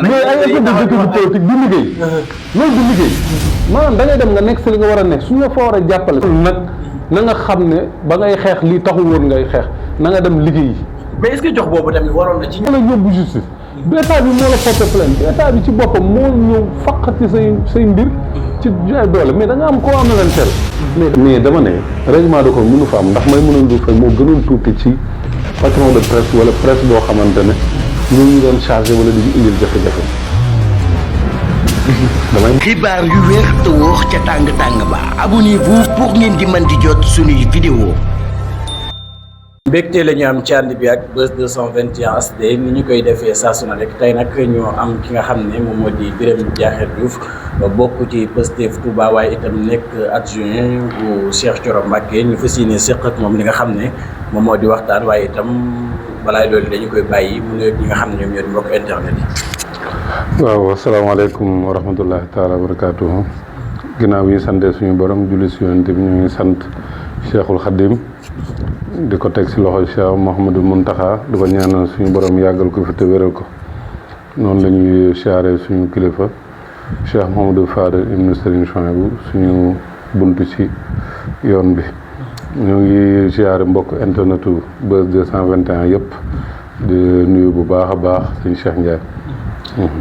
Sall. mais ay effet de détenu politique du liggéey. loolu du liggéey. maanaam da ngay dem nga nekk si li nga war a nekk suñu la fa war a jàppale. nag na nga xam ne ba ngay xeex lii taxul woon ngay xeex na nga dem liggéey. mais est-ce que jox boobu tamit waroon na ci. la yóbbu justice. du état bi moo la porté plainte état bi ci boppam moo ñëw faqati say mbir. ci jaay doole mais da nga am koo amalanteel. mais dama ne règlement de compte mënu fa am ndax may mënoon du fay moo gënoon tuuti ci patron de presse wala presse boo xamante ne ñu doon chargé wala di indil jafe-jafe. xibaar yu wér te wóor ca tàng-tàng ba abonnez-vous pour ngeen di mën di jot suñuy vidéo. mbégte la ñu am ci ànd bi ak Buzz 221 HD ni ñu koy defee saa su ne rek tey nag ñu am ki nga xam ne moom moo di Birame Diakher Diouf bokk ci Pastef Touba waaye itam nekk adjoint bu Cheikh Thioro Mbacké ñu fas yéene séq ak moom li nga xam ne moom moo di waxtaan waaye itam balaay loolu dañu koy bàyyi mu nuyoog ñi nga xam ne ñoom ñoo di mbokk internet yi. waaw asalaamaaleykum wa rahmatullahi taala wa barakaatuhu ginnaaw bi ñu santee suñu borom julli si yonent bi ñu ngi sant Cheikhul Khadim di ko teg si loxo Cheikh Mouhamadou Mountakha di ko ñaanal suñu borom yàggal ko fi te wéral ko noonu la ñuy siyaare suñu kilifa Cheikh Mouhamadou Fadel ibn Serigne Chouaïbou suñu buntu ci yoon bi ñu ngi siyaare mbokk internetu Buzz 221 yëpp di nuyu bu baax a baax suñu Cheikh Ndiaye.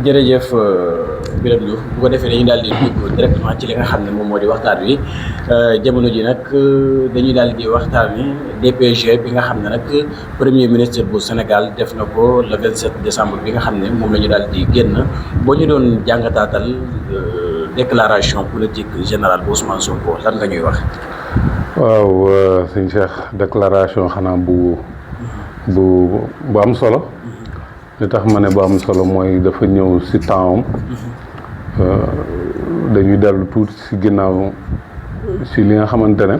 jërëjëf Birame Diouf bu ko defee dañuy daal di dugg directement ci li nga xam ne moom moo di waxtaan wi jamono ji nag dañuy daal di waxtaan wi DPG bi nga xam ne nag premier ministre bu Sénégal def na ko le 27 décembre bi nga xam ne moom la ñu daal di génn boo ñu doon jàngataatal déclaration politique générale bu Ousmane Sonko lan nga ñuy wax. waaw sëñ Cheikh déclaration xanaa bu am solo. li tax ma ne bu am solo mooy dafa ñëw si temps dañuy dellu tuuti si ginnaaw si li nga xamante ne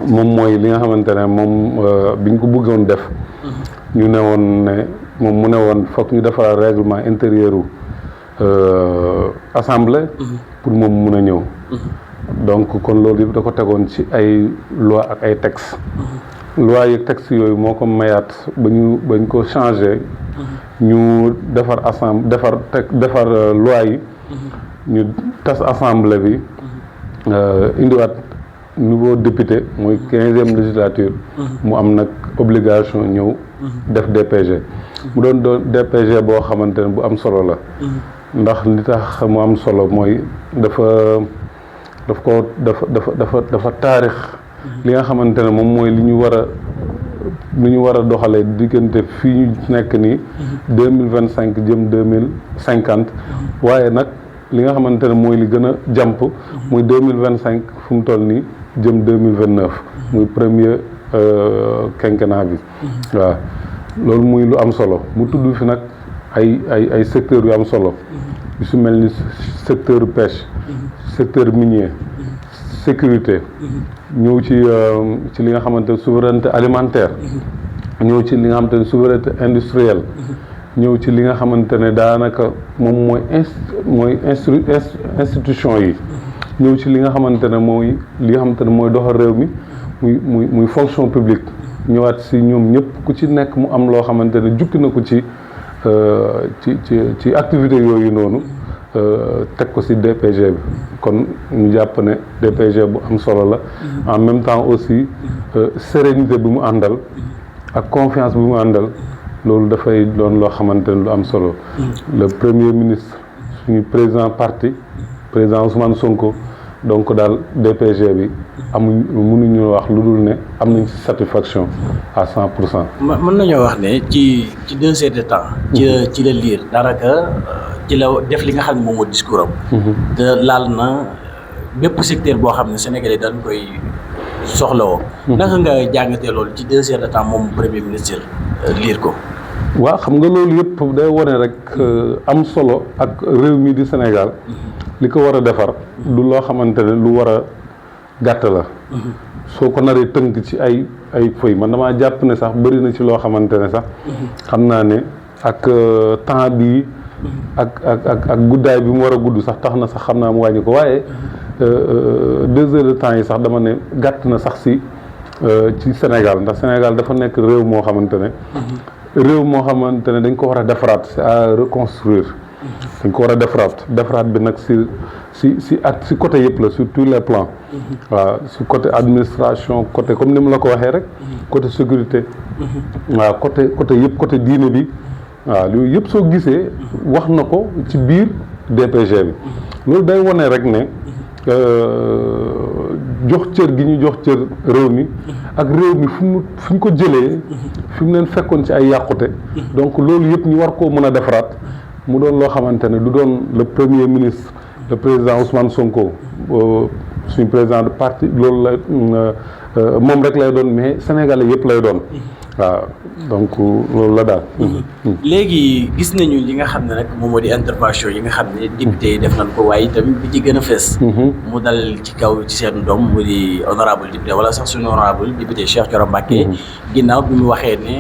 moom mooy li nga xamante ne moom biñ ko bëggoon def ñu ne woon ne moom mu ne woon foog ñu defar règlement intérieur assemblée pour moom mun a ñëw donc kon loolu yëpp da ko tegoon ci ay loi ak ay texte loi yi texte yooyu moo ko mayaat bañ ko changé ñu defar defar loi yi ñu tas assemblée bi indiwaat nouveau député mooy 15e législature mu am nag obligation ñëw def DPG mu doon DPG boo xamante ne bu am solo la ndax li tax mu am solo mooy dafa taarix li nga xamante ne moom mooy li ñu war a doxalee diggante fii ñu nekk nii 2025 jëm 2050 waaye nag li nga xamante ne mooy li gën a jàmp muy 2025 fu mu toll nii jëm 2029 muy premier quinquennat bi waaw loolu muy lu am solo mu tudd fi nag ay secteurs yu am solo yu su mel ni secteur pêche secteur minier sécurité ñëw ci li nga xamante ne souveraineté alimentaire ñëw ci li nga xamante ne souveraineté industrielle ñëw ci li nga xamante ne daanaka moom mooy institution yi ñëw ci li nga xamante ne mooy doxal réew mi muy fonction publique ñëwaat si ñoom ñëpp ku ci nekk mu am loo xamante ne jukki na ko ci activité yooyu noonu teg ko ci DPG bi kon ñu jàpp ne DPG bu am solo la en même temps aussi sérénité bi mu àndal ak confiance bi mu àndal loolu dafay doon loo xamante ne lu am solo le premier ministre suñu président Ousmane Sonko donc daal DPG bi mënuñu wax lu dul ne am nañ ci satisfaction à 100%. mën nañoo wax ne ci 2 heures de temps. ci la liir daanaka ci la def li nga xam ne moom moo discours am. te laal na bépp secteur boo xam ne Sénégalais dañ koy soxlawoo. naka nga jàngatee loolu ci 2 heures de temps moom premier ministre liir ko. waaw xam nga loolu yëpp day wane rek am solo ak réew mi di Sénégal. li ko war a defar du loo xamante ne lu war a gàtt la soo ko naree tënk ci ay feuilles man damaa jàpp ne sax bëri na ci loo xamante ne sax xam naa ne ak temps bii ak guddaay bi mu war a gudd sax tax na sax xam naa mu wàññi ko waaye 2 heures de temps yi sax dama ne gàtt na sax ci Sénégal ndax Sénégal dafa nekk réew moo xamante ne dañ ko war a defaraat c'est à reconstruire dañ ko war a defaraat bi nag si côté yëpp la sur tous les plans. waaw si côté administration côté comme ni mu la ko waxee rek. côté sécurité. waaw côté yëpp côté diine bi. waaw yooyu yëpp soo gisee wax na ko ci biir DPG bi loolu day wone rek ne jox cër gi ñu jox cër réew mi ak réew mi fu ñu ko jëlee fi mu leen fekkoon ci ay yàqute donc loolu yëpp ñu war koo mën a defaraat mu doon loo xamante ne du doon le premier ministre le président Ousmane Sonko suñu président de parti loolu la moom rek lay doon mais sénégalais yëpp lay doon waaw donc loolu la daal. léegi gis nañu li nga xam ne nag moom moo di intervention yi nga xam ne député yi def nañ ko waaye itam bi ci gën a fees. mu dal ci kaw ci seen doom mu di honorable député wala sax suñu honorable député Cheikh Thioro Mbacké. ginnaaw bi mu waxee ne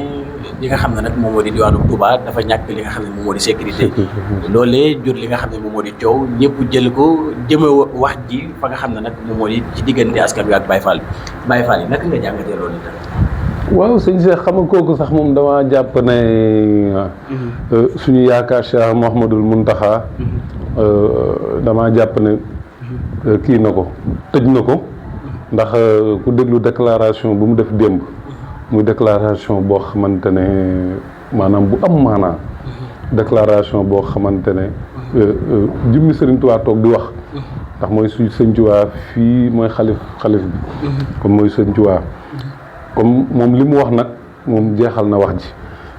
li nga xam ne nag moom moo di diwaanu Touba dafa ñàkk li nga xam ne moom moo di sécurité. loolee jur li nga xam ne moom moo di coow ñëpp jël ko jëme wax ji fa nga xam ne nag moom moo di ci diggante askan wi ak Baye Fall yi naka nga jàngatee loolu itam. waaw sëñ Cheikh xam nga kooku sax moom dama jàpp ne suñu yaakaar Cheikh Mouhamadoul Mountakha dama jàpp ne kii na ko tëj na ko ndax ku déglu déclaration bu mu def démb muy déclaration boo xamante ne maanaam bu am maanaa déclaration boo xamante ne jëmmi Sëriñ Tuubaa toog di wax ndax mooy suñu Sëñ Tuubaa fii mooy xalif bi comme mooy Sëñ Tuubaa comme moom li mu wax nag moom jeexal na wax ji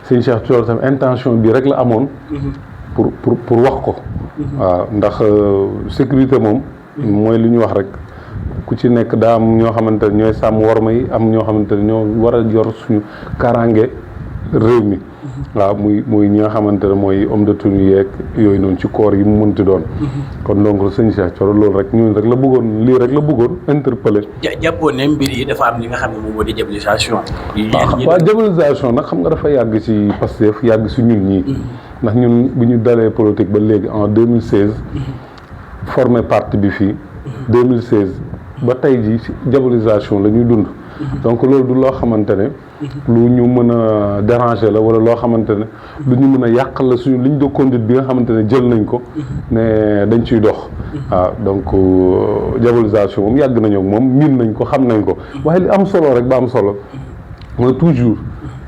sëñ Cheikh Thioro tam intention bi rek la amoon pour wax ko waaw ndax sécurité moom mooy li ñu wax rek ku ci nekk daa am ñoo xamante ne ñooy sàmm worma yi am ñoo xamante ne ñoo war a yor suñu kaaraange réew mi waaw muy ñi nga xamante ne mooy homme de tenue yeeg yooyu noonu ci koor yi mu mënti doon kon donc sëñ Cheikh Thioro loolu rek ñun rek la bëggoon lii rek la bëggoon interpeller jàppoon ne mbir yi dafa am li nga xam ne moom moo di diabolisation waaw diabolisation nag xam nga dafa yàgg ci Pastef yàgg ci ñun ñii ndax ñun bu ñu dalee politique ba léegi en 2016 formé parti bi fii 2016 ba tey ji ci diabolisation la ñuy dund donc loolu du loo xamante ne lu ñu mën a déranger la wala loo xamante ne lu ñu mën a yàqal la suñu ligne de conduite bi nga xamante ne jël nañ ko ne dañ ciy dox waaw donc diabolisation moom yàgg nañoo moom miin nañ ko xam nañ ko waaye li am solo rek ba am solo mooy toujours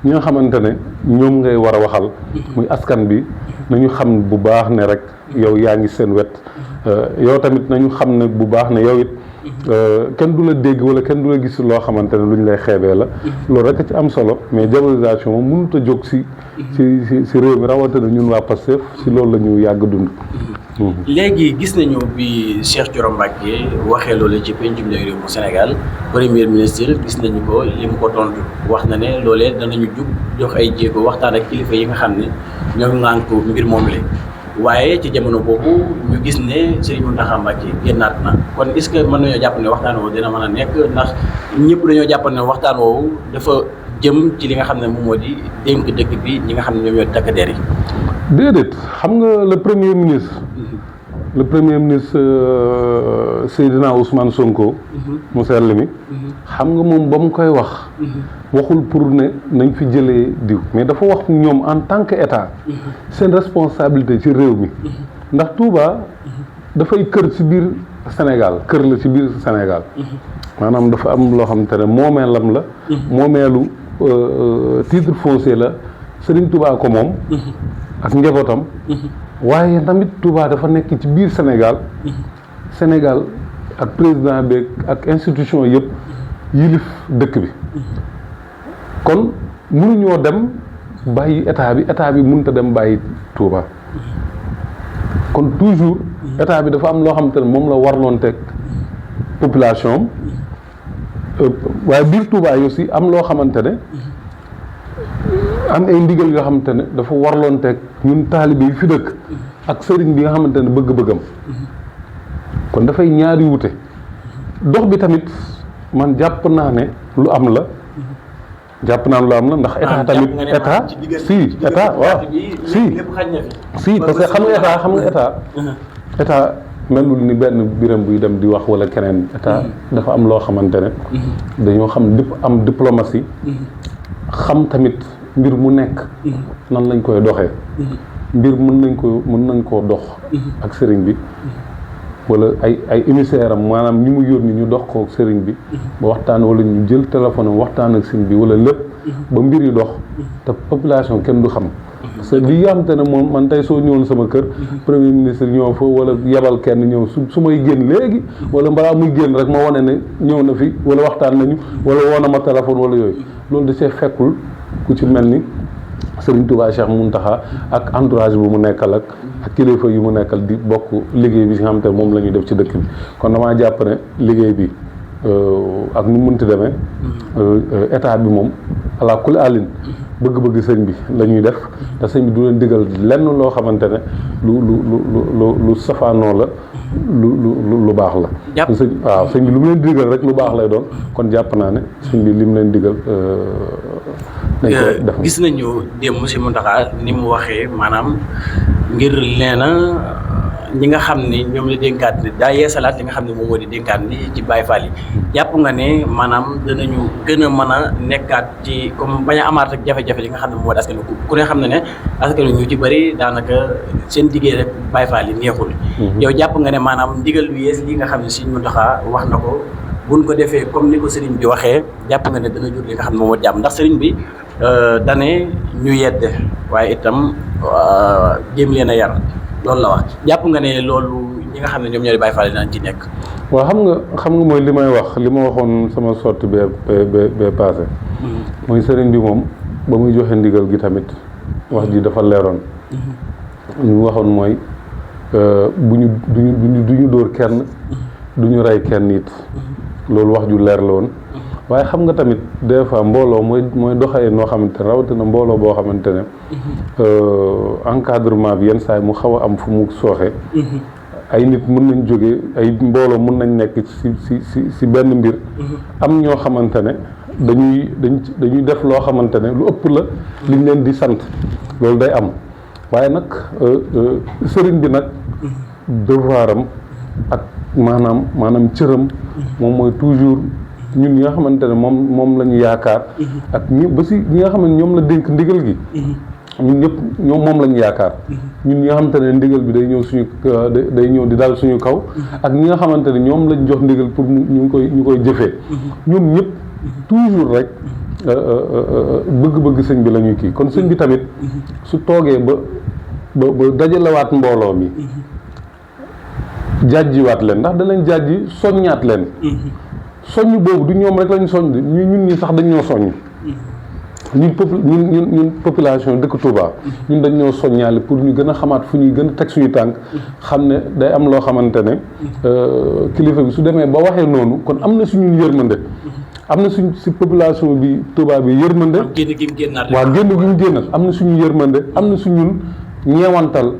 ñi nga xamante ne ñoom ngay war a waxal muy askan bi nañu xam bu baax ne rek yow yaa ngi seen wet yow tamit nañu xam ne bu baax ne yow it kenn du la dégg wala kenn du la gis loo xamante ne lu ñu lay xeebee la loolu rek a ci am solo mais diabolisation moom mënut a jóg si réew mi rawatina ñun waa Pastef si loolu la ñu yàgg dund. léegi gis nañu bi Cheikh Thioro Mbacké waxee loolu ci pencum réew mu Sénégal premier ministre gis nañu ko li mu ko tontu wax na ne loolee danañu jug jox ay jéego waxtaan ak kilifa yi nga xam ne ñoo ŋànk mbir moom la waaye ci jamono boobu ñu gis ne Serigne Mountakha Mbacké génnaat na kon est-ce que mën nañoo jàpp ne waxtaan woowu dina mën a nekk ndax ñëpp dañoo jàpp ne waxtaan woowu dafa jëm ci li nga xam ne moom moo di dénk dëkk bi ñi nga xam ne ñoom ñoo takk der yi. déedéet xam nga le premier ministre Seydina Ousmane Sonko. mu sell mi. xam nga moom ba mu koy wax. waxul pour ne nañ fi jëlee diw mais dafa wax ñoom en tant que état. seen responsabilité ci réew mi. ndax Touba dafay kër ci biir Sénégal kër la ci biir Sénégal. maanaam dafa am loo xamante ne moomeelam la. moomeelu titre foncier la Serigne Touba ko moom. ak njabootam. waaye tamit Touba dafa nekk ci biir Sénégal. Sénégal ak président beeg ak institution yëpp yilif dëkk bi. kon mënuñoo dem bàyyi état bi mënut a dem bàyyi Touba. kon toujours état bi dafa am loo xamante ne moom la warloon teg population am waaye biir Touba yi aussi am loo xamante ne. am ay ndigal yoo xamante ne dafa warloon teg ñun taalibe yi fi dëkk ak sëriñ bi nga xamante ne bëgg-bëggam kon dafay ñaari wute dox bi tamit man jàpp naa ne lu am la ndax état tamit état waaw si parce que xam nga état melul ni benn biram buy dem di wax wala keneen état dafa am loo xamante ne dañoo am diplomatie xam tamit mbir mu nekk nan lañ koy doxee mbir mën nañ koo dox ak sëriñ bi wala ay émissaire am maanaam ñi mu yónni ñu dox ko sëriñ bi ba waxtaan wala ñu jël téléphone am waxtaan ak sëriñ bi wala lépp ba mbir yi dox te population kenn du xam parce que li nga xam te ne moom man tey soo ñëwoon sama kër premier ministre ñëw fa wala yebal kenn ñëw su may génn léegi wala balaa muy génn rek ma wane ne ñëw na fi wala waxtaan nañu wala woo na ma téléphone wala yooyu loolu da see fekkul ku ci mel ni Serigne Touba Cheikh Mountakha ak entourage bu mu nekkal ak kilifa yu mu nekkal di bokk liggéey bi nga xam te moom la ñuy def ci dëkk bi kon damaa jàpp ne liggéey bi ak nu mu mënti demee état bi moom ala kulli àllin bëgg-bëgg sëñ bi la ñuy def te sëñ bi du leen digal lenn loo xamante ne lu safaanoo la lu baax la. sëñ bi lu mu leen digal rek lu baax lay doon kon jàpp naa ne sëñ bi li mu leen digal. gis nañu démb monsieur Mountakha ni mu waxee maanaam ngir leena ñi nga xam ni ñoom la dénkaat ni daa yeesalaat li nga xam ne moom moo di dénkaat ni ci Baye Fall yi jàpp nga ne maanaam danañu gën a mën a nekkaat ci comme bañ a amaat ak jafe-jafe li nga xam ne moom moo di askan wi ku ne xam ne askan wi ñu ci bëri daanaka seen liggéey rek Baye Fall yi neexul. yow jàpp nga ne maanaam ndigal lu yees li nga xam ne Serigne Mountakha wax na ko buñ ko defee comme ni ko Serigne bi waxee jàpp nga ne dana jur li nga xam ne moom moo di jàmm ndax Serigne bi dane ñu yedde waaye itam jéem leen a yar loolu la wax jàpp nga ne loolu ñi nga xam ne ñoom ñoo di Baye Fall dinañ ci nekk. waaw xam nga mooy li may wax li ma waxoon sama sortie bee passé mooy sëriñ bi moom ba muy joxe ndigal gi tamit wax ji dafa leeroon li mu waxoon mooy duñu dóor kenn duñu rey kenn it loolu wax ju leer la woon waaye xam nga tamit des fois mbooloo mooy doxee noo xamante ne rawatina mbooloo boo xamante ne encadrement bi yenn saa yi mu xaw a am fu mu sooxe ay nit mën nañ jóge ay mbooloo mën nañ nekk si benn mbir am ñoo xamante ne dañuy def loo xamante ne lu ëpp la liñ leen di sant loolu day am waaye nag sëriñ bi nag devoiram ak maanaam cëram moom mooy toujours ñun ñi nga xamante ne moom la ñu yaakaar ak ñi ba si ñi nga xam ne ñoom la dénk ndigal gi ñun ñëpp moom la ñu yaakaar ñun ñi nga xamante ne ndigal bi day ñëw di dal suñu kaw ak ñi nga xamante ne ñoom lañ jox ndigal pour ñu koy jëfee ñoom ñëpp toujours rek bëgg-bëgg sëñ bi la ñuy kii kon sëñ bi tamit su toogee ba dajalewaat mbooloo mi jàjjiwaat leen ndax danañ jàjji soññaat leen soññ boobu du ñoom rek lañ soññ ñun ñi sax dañ ñoo soññ ñun population dëkk Touba ñun dañ ñoo soññaale pour ñu gën a xamaat fu ñuy gën a teg suñu tànk xam ne day am loo xamante ne kilifa bi su demee ba waxee noonu kon am na suñu yërmande am na si population bi Touba bi yërmande waaw génn gi mu génn am na suñu yërmande am na suñu ñeewantal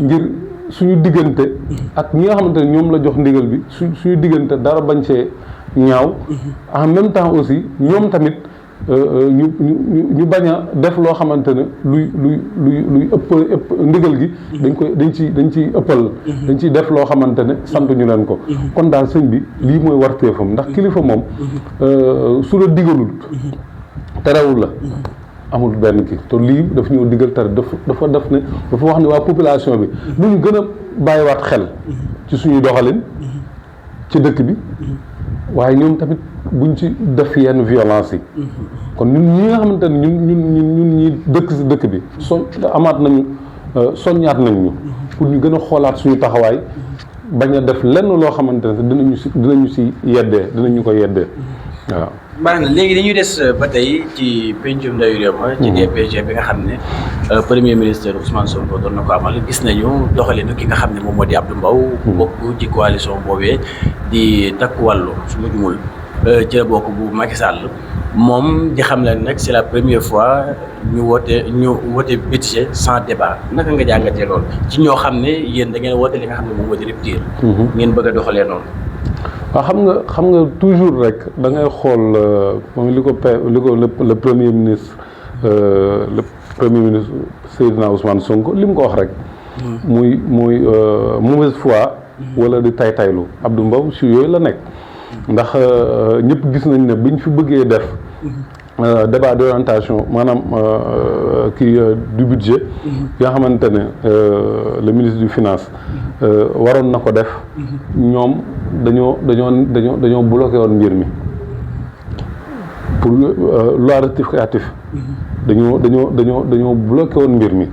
ngir suñu diggante ak ñi nga xamante ne ñoom la jox ndigal bi suñu diggante dara bañ see ñaaw en même temps aussi ñoom tamit ñu bañ a def loo xamante ne luy ëpp ndigal gi dañ ciy ëppal dañ ciy def loo xamante ne sant ñu leen ko kon daal sëñ bi lii mooy warteefam ndax kilifa moom su la digalul terewul la amul benn kii te lii daf ñëw digal tere dafa wax ne waa population bi lu ñu gën a bàyyiwaat xel ci suñuy doxalin ci dëkk bi waaye ñoom tamit buñ ci def yenn violence yi kon ñun ñi nga xamante ne ñun ñi dëkk si dëkk bi soññaat nañ ñu pour ñu gën a xoolaat suñu taxawaay bañ a def lenn loo xamante ne dinañu si yeddee dinañu ko yeddee waaw. baax na léegi dañuy des ba tey ci pencum ndawi réew ma ci DPG bi nga xam ne premier ministre Ousmane Sonko doon na ko amal gis nañu doxalinu ki nga xam ne moom moo di Abdou Mbow bokk ci coalition boobee di takku wàllu su ma jumul ci la bokk bu Macky Sall moom di xam leen nag c'est la première fois ñu woote budget sans débat naka nga jàngatee loolu ci ñoo xam ne yéen da ngeen woote li nga xam ne moom moo di rupture ngeen bëgg a doxalee noonu. waaw xam nga toujours rek da ngay xool moom li ko le premier ministre Seydina Ousmane Sonko li mu ko wax rek muy mauvaise foi wala di taylu Abdou Mbow si yooyu la nekk ndax ñëpp gis nañ ne biñ fi bëggee def débat d'orientation maanaam kii du budget nga xamante ne le ministre du finance waroon na ko def ñoom dañoo bloqué woon mbir mi pour loi rectificative dañoo bloqué woon mbir mi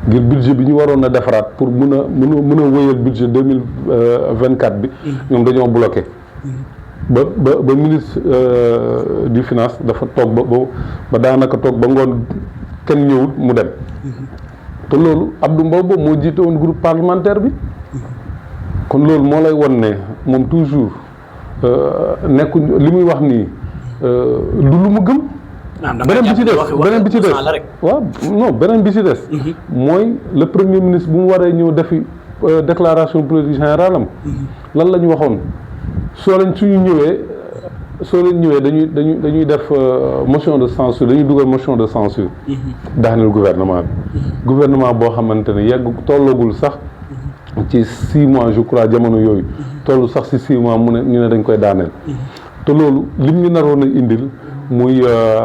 ngir budget bi ñu waroon a defaraat pour mën a wéyal budget 2024 bi ñoom dañoo bloqué ba ministre du finance dafa toog ba daanaka toog ba ngoon kenn ñëwul mu dem te loolu Abdou Mbow boobu moo jiite woon groupe parlementaire bi kon loolu moo lay won ne moom toujours nekku li muy wax nii du lu mu gëm. beneen bi ci des waaw non beneen bi ci des mooy le premier ministre bu mu waree ñëw defi déclaration politique générale am lan la ñu waxoon soo leen ñëwee dañuy def motion de censure dañuy dugal motion de censure daaneel gouvernement bi gouvernement boo xamante ne tollagul sax ci 6 mois je crois jamono yooyu tollu sax ci 6 mois ñu ne dañ koy daaneel te loolu lim ñu naroon a indil muy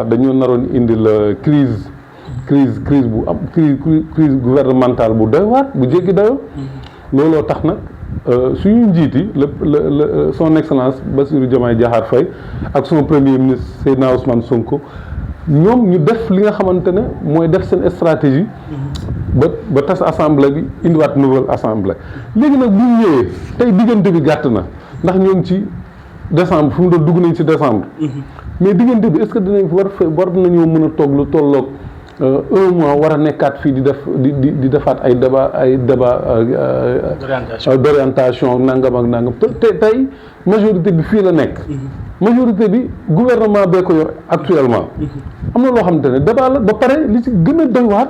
dañoo naroon indil crise bu am crise gouvernementale bu doy waat bu jéggi dayoo looloo tax nag suñu njiiti le son excellence Bassirou Diomaye Diakhar Faye ak son premier ministre Seydina Ousmane Sonko ñoom ñu def li nga xamante ne mooy def seen stratégie ba tas assemblée bi indiwaat nouvelle assemblée léegi nag bu ñu ñëwee tey diggante bi gàtt na ndax ñoo ngi ci décembre fu mu doon dugg nañ ci décembre mais diggante bi est-ce que dinañ war nañoo mën a toog lu tolloog 1 mois war a nekkaat fii di defaat ay débat d'orientation nangam ak nangam te tey majorité bi fii la nekk majorité bi gouvernement bee ko yor actuellement am na loo xamante ne débat la ba pare li ci gën a doy waat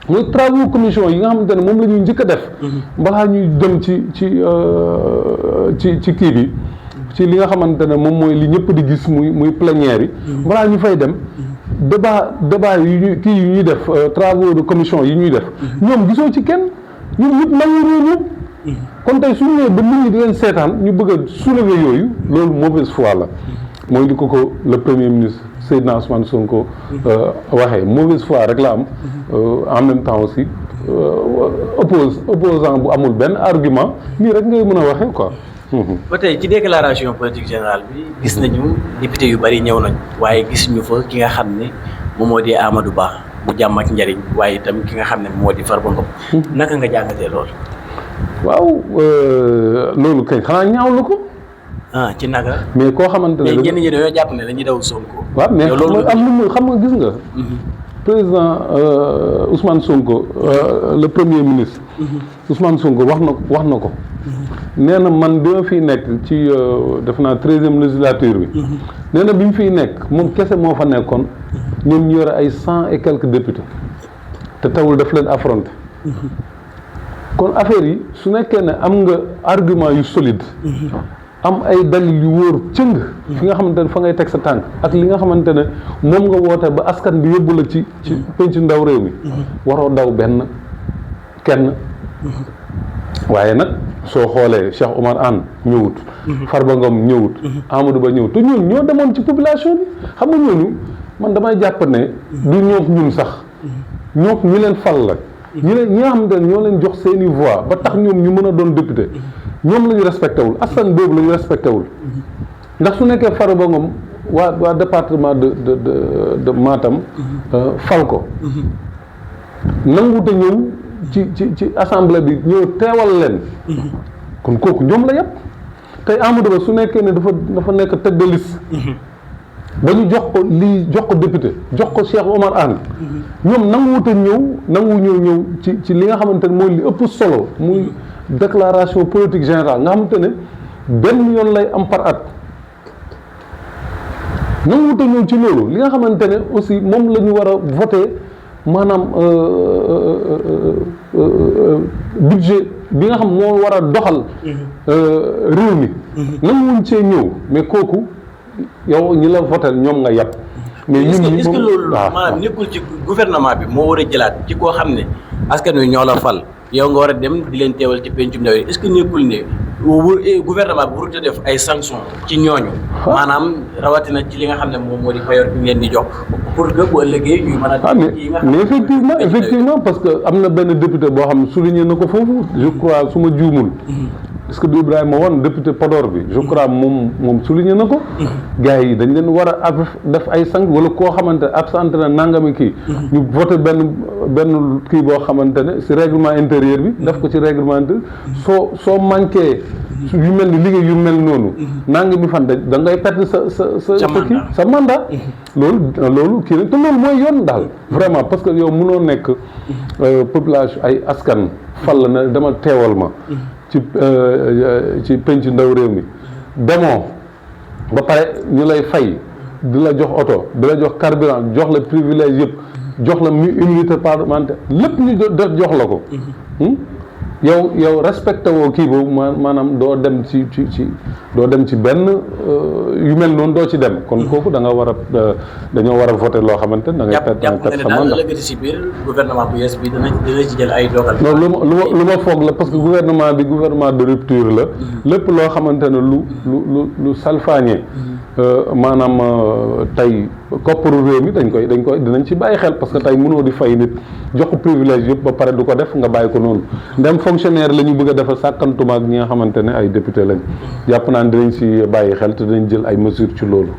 mooy travaux commission yi nga xamante ne moom la ñuy njëkk a def balaa ñuy dem ci kii bi ci li nga xamante ne moom mooy li ñëpp di gis muy plénière yi balaa ñu fay dem débat yu ñuy def travaux de commission yi ñuy def ñoom gisoo ci kenn ñoom ñëpp nañu kon tey suñu nee ba nit ñi di leen seetaan ñu bëgg a soulever yooyu loolu mauvaise foi la mooy di ko le premier ministre Seydina Ousmane Sonko waxee mauvaise foi rek la am en même temps aussi opposant bu amul benn argument nii rek ngay mën a waxee quoi. ba tey ci déclaration politique générale bi gis nañu député yu bari ñëw nañ waaye gis ñu fa ki nga xam ne moom moo di Amadou Ba bu jàmm ak njariñ waaye itam ki nga xam ne moo di Farba Ngom naka nga jàngatee loolu. waaw loolu kay xanaa ñaawlu ko. ci naka. mais koo xamante ne mais ñenn ñi dañoo jàpp ne dañuy daw Sonko. waaw mais xam nga gis nga. président Ousmane Sonko le premier ministre. Ousmane Sonko wax na ko. nee na man bi ma fiy nekk ci def naa 13e législature bi. nee na bi mu fiy nekk moom kese moo fa nekkoon ñoom ñu yore ay 100 et quelques députés te tawul daf leen affronter. kon affaire yi su nekkee ne am nga argument yu solide. am ay dalil yu wóor cëng fi nga xamante ne fa ngay teg sa tànk ak li nga xamante ne moom nga woote ba askan bi yóbbu la ci penc ndaw réew mi waroo daw kenn waaye nag soo xoolee Cheikh Oumar Anne ñëwut Farba Ngom ñëwut Amadou Ba ñëwut te ñoo demoon ci population bi xam nga ñooñu man damay jàpp ne du ñun sax ñoo ñi leen fal la ñi nga xamante ne ñoo leen jox seeni voix ba tax ñoom ñu mën a doon député ñoom la ñu respecté wul askan boobu la ñu respecté wul ndax su nekkee Farba Ngom waa département de Matam fal ko nanguute ñëw ci assemblée bi ñëw teewal leen kon kooku ñoom la yëpp tey Amadou Ba su nekkee ne dafa nekk tête de liste ba ñu jox ko député jox ko Cheikh Oumar Anne ñoom nanguwute ñëw ci li nga xamante ne mooy li ëpp solo muy déclaration politique générale nga xamante ne benn yoon lay am par at nanguwute ñëw ci loolu li nga xamante ne aussi moom la ñu war a voté maanaam budget bi nga xam moo war a doxal réew mi nanguwuñ cee ñëw mais kooku yow ñi la voté ñoom nga yàpp mais ñun est-ce que loolu maanaam nekkul ci gouvernement bi moo war a jëlaat ci koo xam ne askan wi ñoo la fal yow nga war a dem di leen teewal ci pencum ndaw yi est-ce que nekkul ne gouvernement bi warut a def ay sanctions ci ñooñu. maanaam rawatina ci li nga xam ne moom moo di payoor bi ngeen di jox pour que bu ëllëgee ñuy mën a. mais effectivement parce que am na benn député boo xam ne souligné na ko foofu je crois su ma juumul. est-ce que du Ibrahima woon député Podor bi je crois moom souligné na ko. gars yi dañ leen war a def ay sanctions wala koo xamante ne absenté na nangami kii. ñu voté benn kii boo xamante ne si règlement intérieur bi. def ko ci règlement intérieur soo manqué. yu mel ni liggéey yu mel noonu. nangami fan da ngay perdre sa mandat. loolu kii nag te loolu mooy yoon daal. vraiment parce que yow mënoo nekk population ay askan fal la ne dama teewal ma. ci penc ndaw réew mi demoo ba pare ñu lay fay di la jox oto di la jox carburant jox la privilège yëpp jox la immunité parlementaire lépp ñu jox la ko yow respecté woo kii boobu maanaam doo dem ci benn yu mel noonu doo ci dem kon kooku da nga war a dañoo war a voté loo xamante ne da ngay perte sa mandat. jàpp si biir gouvernement bu yees bi dina ci jël ay dogal. non lu ma foog la parce que gouvernement bi gouvernement de rupture la lépp loo xamante ne lu salfaañee maanaam tey kopparu réew mi dinañ ci bàyyi xel parce que tey mënoo di fay nit jox ko privilège yëpp ba pare du ko def nga bàyyi ko noonu ndem fonctionnaire la ñu bëgg a defal sàkkantuma ak ñi nga xamante ne ay député lañ jàpp naa ne dinañ si bàyyi xel te dinañ jël ay mesures ci loolu.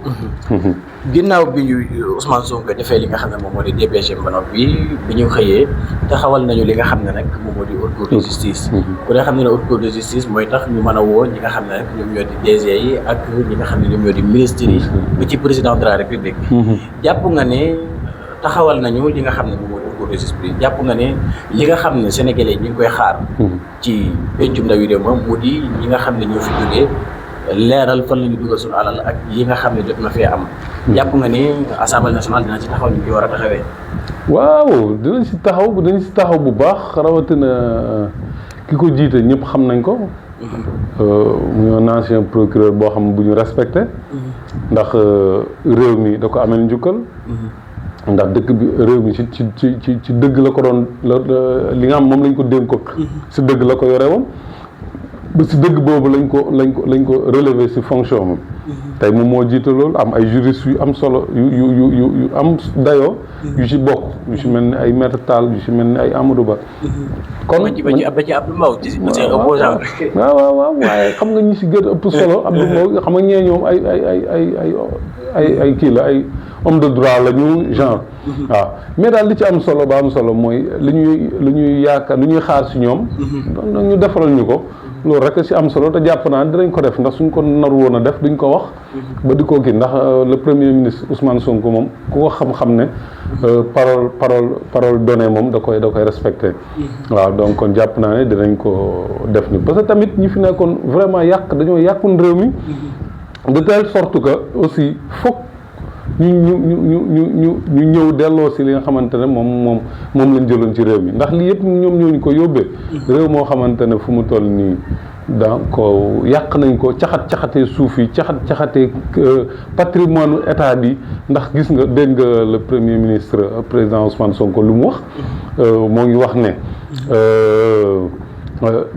ginnaaw bi ñu Ousmane Sonko defee li nga xam ne moom moo di DPG ba bi ñu xëyee taxawal nañu li nga xam ne nag moom moo di haute cour de justice. ku ne xam ne haute cour de justice mooy tax ñu mën a woo ñi nga xam ne nag ñoom ñoo di DG yi ak ñi nga xam ne ñoom ñoo di ministres yi. ba ci président de la république. jàpp nga ne taxawal nañu li nga xam ne moom moo di haute cour de justice bi jàpp nga ne li nga xam ne sénégalais ñi ngi koy xaar. ci pencum ndawi réew ma mu di ñi nga xam ne ñoo fi jógee leeral fan la ñu dugal suñu alal ak yi nga xam ne jot na fee am. jàpp nga ni assemblée nationale dina ci taxaw ñu ci war a taxawee. waaw dinañ si taxaw bu baax rawatina ki ko jiite ñëpp xam nañ ko. muy un ancien procureur boo xam bu ñu respecté. ndax réew mi da ko amel njukkal. ndax dëkk bi réew mi ci dëgg la ko doon li nga xam moom lañ ko dénk ko. si dëgg la ko yore woon. ba si dëgg boobu lañ ko relever si fonction moom. tey moom moo jiite loolu am ay juristes yu am solo yu am dayoo. yu ci bokk yu ci mel ni ay Maître Tall yu ci mel ni ay Amadou Ba. kon ba ci Abdou Mbow ci opposant. waaw waaye xam nga ñi si gën a ëpp solo Abdou Mbow xam nga ñee ñoom ay kii la ay homme de droit la ñu genre. waaw mais daal li ci am solo ba am solo mooy li ñuy yaakaar li ñuy xaar si ñoom. ñu defaral ñu ko. loolu rek si am solo te jàpp naa dinañ ko def ndax suñ ko naru woon a def duñ ko wax. ba di ko kii ndax le premier ministre Ousmane Sonko moom ku ko xam-xam ne. parole donnée moom da koy respecté. waaw donc kon jàpp naa ne dinañ ko def ni parce que tamit ñi fi nekkoon vraiment dañoo yàqun réew mi. de telle sorte que aussi foog ñu ñëw delloo si li nga xamante ne moom lañ jëloon ci réew mi ndax lii yëpp ñoom ñoo ñu ko yóbbee. réew moo xamante ne fu mu toll nii donc yàq nañ ko caxatee suuf yi caxatee patrimoine état bi ndax gis nga dégg nga le premier ministre président Ousmane Sonko lu mu wax. moo ngi wax ne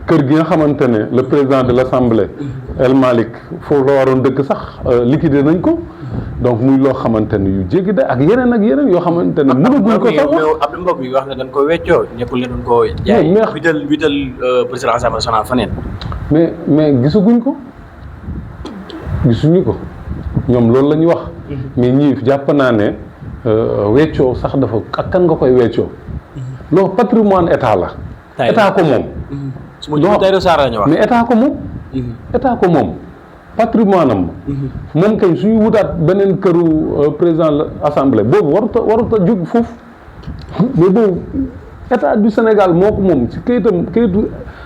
kër gi nga xamante ne le président de l'Assemblée El Malick foofu la waroon dëkk sax liquidé nañ ko. donc muy loo xamante ne yu jéggi de ak yeneen yoo xamante ne mënaguñ ko sax wax Abdou Mbow bi wax ne dañ ko weccoo ñëpp leen doon ko jaay wital président Assemblée nationale faneen mais gisuñu ko ñoom loolu la ñu wax mais ñii jàpp naa ne weccoo sax dafa ak kan nga koy weccoo loolu patrimoine état la état ko moom mais état ko moom patrimoine am moom kay suñu wutaat beneen këru président assemblée boobu warut a jóg foofu mais boobu état du Sénégal moo ko moom ci kayitu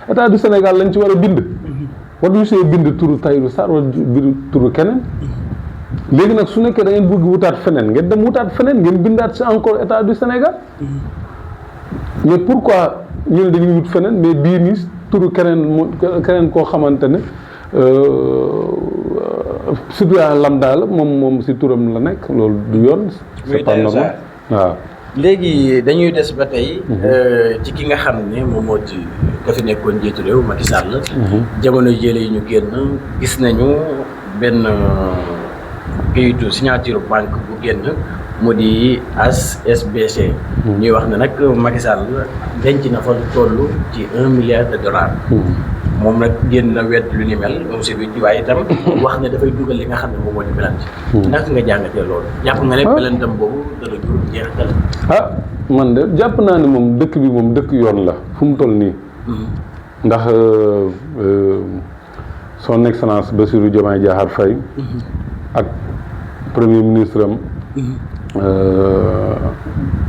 état du Sénégal lañ ci war a bind war ñu see bind turu Tahirou Sarr wala bind turu keneen léegi nag su nekkee da ngeen bëgg wutaat feneen ngeen dem wutaat feneen ngeen bindaat si encore état du Sénégal mais pourquoi ñu ne dañuy wut feneen mais bii nii turu keneen koo xamante ne citoyen lambda la moom si turam la nekk loolu du yoon. c'est pas normal waaw. léegi dañuy des ba tey. ci ki nga xam ne moom moo ci ka fi nekkoon njiitu réew Macky Sall. jamono jële yi ñu génn gis nañu benn kayitu signature banque bu génn mu di HSBC. ñuy wax ne nag Macky Sall denc na fa toll ci $1 milliard. moom nag génn na wedd lu ni mel monsieur bi ci waaye itam wax ne dafay dugal li nga xam ne moom moo di pelante. naka nga jàngatee loolu. jàpp nga ne pelantam boobu dana jur jeexital. man de jàpp naa ne moom dëkk bi moom dëkk yoon la fu mu toll nii. ndax son excellence Bassirou Diomaye Diakhar Faye ak premier ministre am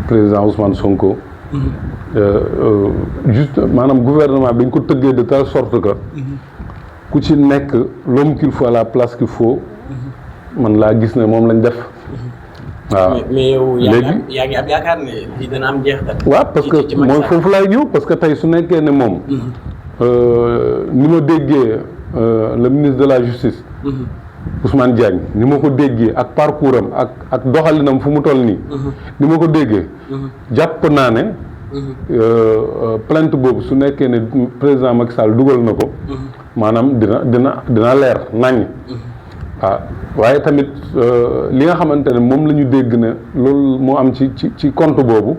président Ousmane Sonko. juste maanaam gouvernement bi dañ ko tëggee de telle sorte que ku ci nekk l'homme qu'il faut à la place qu'il faut man laa gis ne moom lañ def. waaw mais yow yaa ngi am yaakaar ne lii dana am jeexital. waaw parce que mooy foofu laay ñëw parce que tey su nekkee ne moom ni ma déggee le ministre de la justice Ousmane Diagne ni ma ko déggee ak parcours am ak doxalinam fu mu toll nii ni ma ko déggee jàpp naa ne plainte boobu su nekkee ne président Macky Sall dugal na ko maanaam dina leer naññ. waaw waaye tamit li nga xamante ne moom la ñu dégg ne loolu moo am ci compte boobu.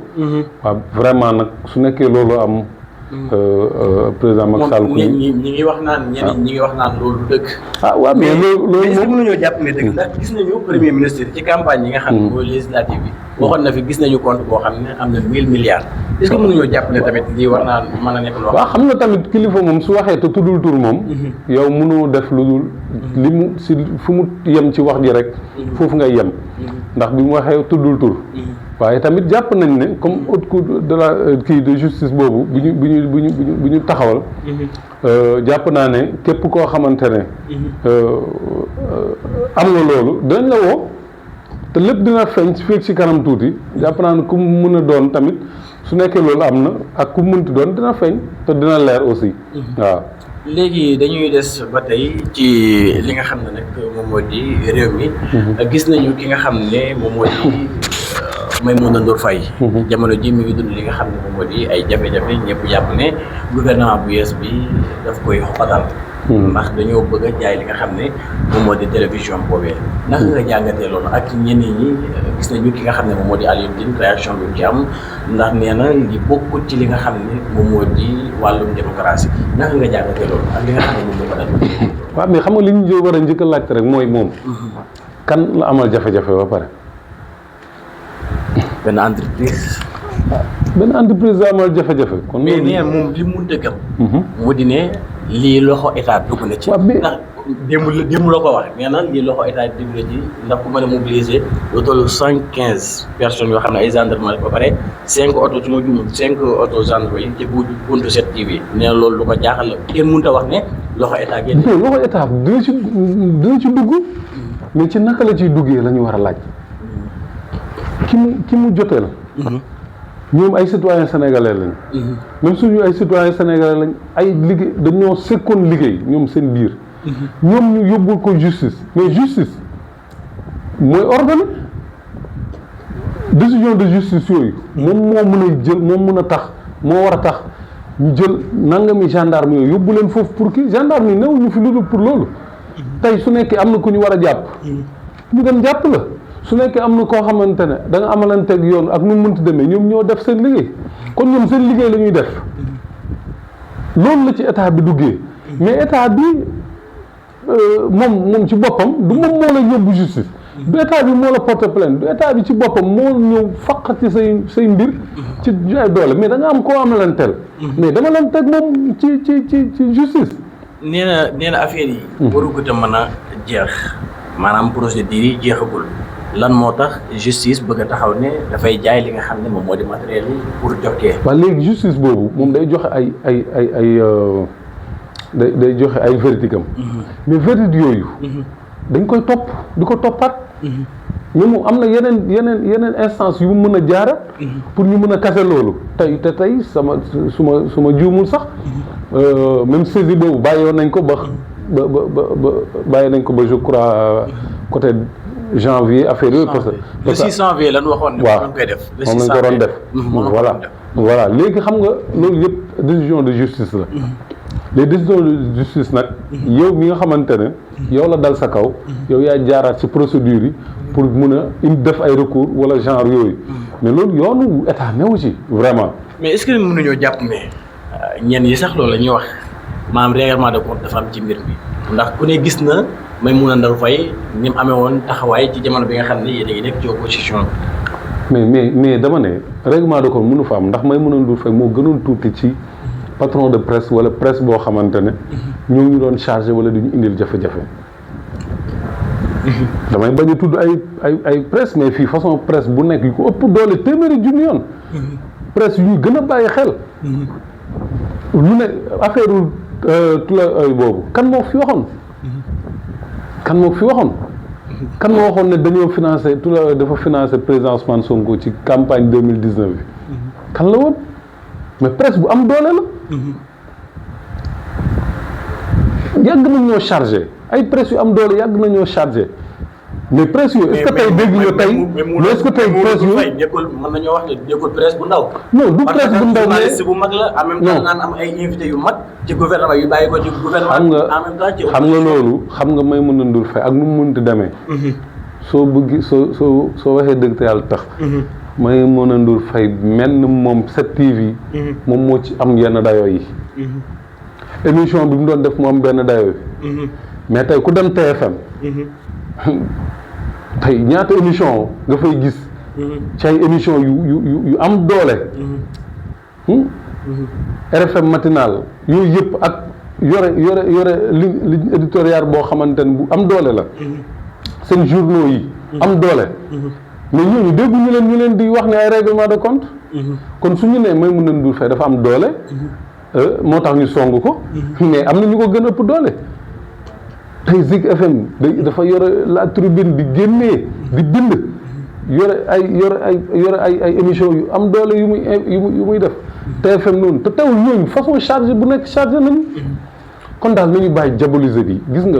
waaw vraiment nag su nekkee loolu am. président Macky Sall. ñi ngi wax naan ñeneen ñi ngi wax naan loolu dëgg. waaw mais loolu moom mënuñoo jàpp ne dëgg ndax gis nañu premier ministre ci campagne yi nga xam ne mooy législative bi. waxoon na fi gis nañu compte boo xam ne am na 1000 milliards. est-ce que mënuñoo jàpp ne tamit lii war naa mën a nekk loo xam. waaw xam nga tamit kilifa moom su waxee te tuddul tur moom. yow mënoo def lu dul li mu si fu mu yem ci wax ji rek. foofu ngay yem. ndax bi mu waxee tuddul tur. waaye tamit jàpp nañ ne comme haute cour de la kii de justice boobu bu ñu taxawal. jàpp naa ne képp koo xamante ne. am nga loolu dinañ la woo te lépp dina feeñ fekk ci kanam tuuti jàpp naa ne ku mu mën a doon tamit su nekkee loolu am na ak ku mu mënti doon dina feeñ te dina leer aussi. waaw. léegi dañuy des ba tey ci li nga xam ne nag moom moo di réew mi. gis nañu ki nga xam ne moom moo di Maïmouna Ndour Faye. jamono ji mi ngi dund li nga xam ne moom moo di ay jafe-jafe ñëpp jàpp ne gouvernement bu yees bi daf koy xoqatal. ndax dañoo bëgg a jaay li nga xam ne moom moo di télévision boobee. naka nga jàngatee loolu ak ñeneen ñi gis nañu ki nga xam ne moom moo di Alioune Tine réaction bi mu ci am ndax nee na li bokkut ci li nga xam ne moom moo di wàllum démocratie naka nga jàngatee loolu ak li nga xam ne moom moo ko dal. waaw mais xam nga li ñu war a njëkk a laajte rek mooy moom. kan la amal jafe-jafe ba pare. benn entreprise. benn entreprise la amal jafe-jafe. kon mais nee moom li mu dëggam. mu di ne lii loxo état dugg na ci. ndax démb la ko wax nee na lii loxo état dugg na ci ndax ku mën a mobiliser lu toll 115 personnes yoo xam ne ay gendarmerie ba pare 5 oto su ma juumul 5 oto gendarmerie ci buntu 7TV nee na loolu lu ko jaaxal la kenn mënut a wax ne loxo état génn. non loxo état dina ci dugg. mais ci naka la ciy duggee la ñu war a laaj. ki mu joteel. ñoom ay citoyens sénégalais lañ. même suñu ay citoyens sénégalais lañ ay liggéey dañoo sekkoon liggéey ñoom seen biir. ñoom ñu yóbbul ko justice mais justice mooy ordonné décision de justice yooyu moom moo mën a jël moom mën a tax moo war a tax ñu jël nangami gendarme yooyu yóbbu leen foofu pour kii gendarme yi newuñu fi lu dul pour loolu. tey su nekkee am na ku ñu war a jàpp. ñu dem jàpp la. su nekkee am na koo xamante ne da nga amalanteeg yoon ak nu mu mënti demee ñoom ñoo def seen liggéey kon ñoom seen liggéey la ñuy def loolu la ci état bi duggee mais état bi moom ci boppam du moom moo la yóbbu justice du état bi moo la porter plainte du état bi ci boppam moo ñëw faq ci say mbir ci ay doole mais da nga am koo amalanteel mais dama leen teg moom ci justice. nee na affaire yi. warugut a mën a jeex maanaam procédure yi jeexagul. lan moo tax justice bëgg a taxaw ne dafay jaay li nga xam ne moom moo di matériel yi pour jokkee. waaw léegi justice boobu moom day joxe day joxe ay verdict am. mais verdict yooyu. dañ koy topp di ko toppaat. mais moom am na yeneen instance yu mu mën a jaarat pour ñu mën a kase loolu tey su ma juumul sax même saisie boobu bàyyi nañ ko ba bàyyi nañ ko ba je crois côté janvier affaire yooyu. le 6 janvier lan waxoon ne moom lañ koy def. moom lañ ko doon def. voilà léegi xam nga loolu yëpp décision de justice la. les décisions de justice nag. yow mi nga xamante ne. yow la dal sa kaw. yow yaay jaaraat ci procédure yi pour mun a def ay recours wala genre yooyu. mais loolu yoonu état newu ci vraiment. mais est-ce que mënuñoo jàpp ne ñenn yi sax loolu la ñuy wax maanaam règlement de compte dafa am ci mbir mi ndax ku ne gis na Maïmouna Ndour Faye ni mu amee woon taxawaay ci jamono bi nga xam ne yéen a ngi nekk ci opposition bi. mais dama ne règlement de compte mënu fa am ndax Maïmouna Ndour Faye moo gënoon tuuti ci patron de presse wala presse boo xamante ne ñoo ñu doon chargé wala duñu indil jafe-jafe. damay bañ a tudd ay presse mais fii façon presse bu nekk yu ko ëpp doole téeméeri junni yoon. presse yu ñu gën a bàyyi xel. lu ne affaire tula boobu kan moo fi waxoon. kan moo waxoon ne dañoo financé tula dafa financé président Ousmane Sonko ci campagne 2019 bi. kan la woon mais presse bu am doole la. yàgg nañ ñoo chargé ay presse yu am doole yàgg nañoo chargé. mais presse yooyu est-ce que tey dégg nga tey mais est-ce que tey presse yooyu mën nañoo wax ne nekkul presse bu ndaw. non du presse bu ndaw mais bu mag la en même temps naan am ay invités yu mag ci gouvernement yu bàyyi ko ci gouvernement. xam nga loolu xam nga Maïmouna Ndour Faye ak nu mu mënti demee. soo bëgg soo waxee dëgg te yàlla tax. Maïmouna Ndour Faye menn moom 7TV. moom moo ci am yenn dayoo yi. émission bi mu doon def mu am benn dayoo yi. mais tey ku dem TFM. tey ñaata émission nga fay gis ci ay émission yu am doole. RFM matinal yooyu yëpp ak yore ligne éditoriale boo xamante ne bu am doole la. seen journaux yi am doole. mais ñooñu déggu ñu leen di wax ne ay règlement de compte. kon su ñu nee Maïmouna Ndour Faye dafa am doole. moo tax ñu song ko. mais am na ñu ko gën a ëpp doole. tey Zik FM dafa yore la tribune di génnee di bind yore ay émission yu am doole yu muy def TFM noonu te teewul ñooñu façon chargé bu nekk chargé nañu. kon daal nañu bàyyi diaboliser bi gis nga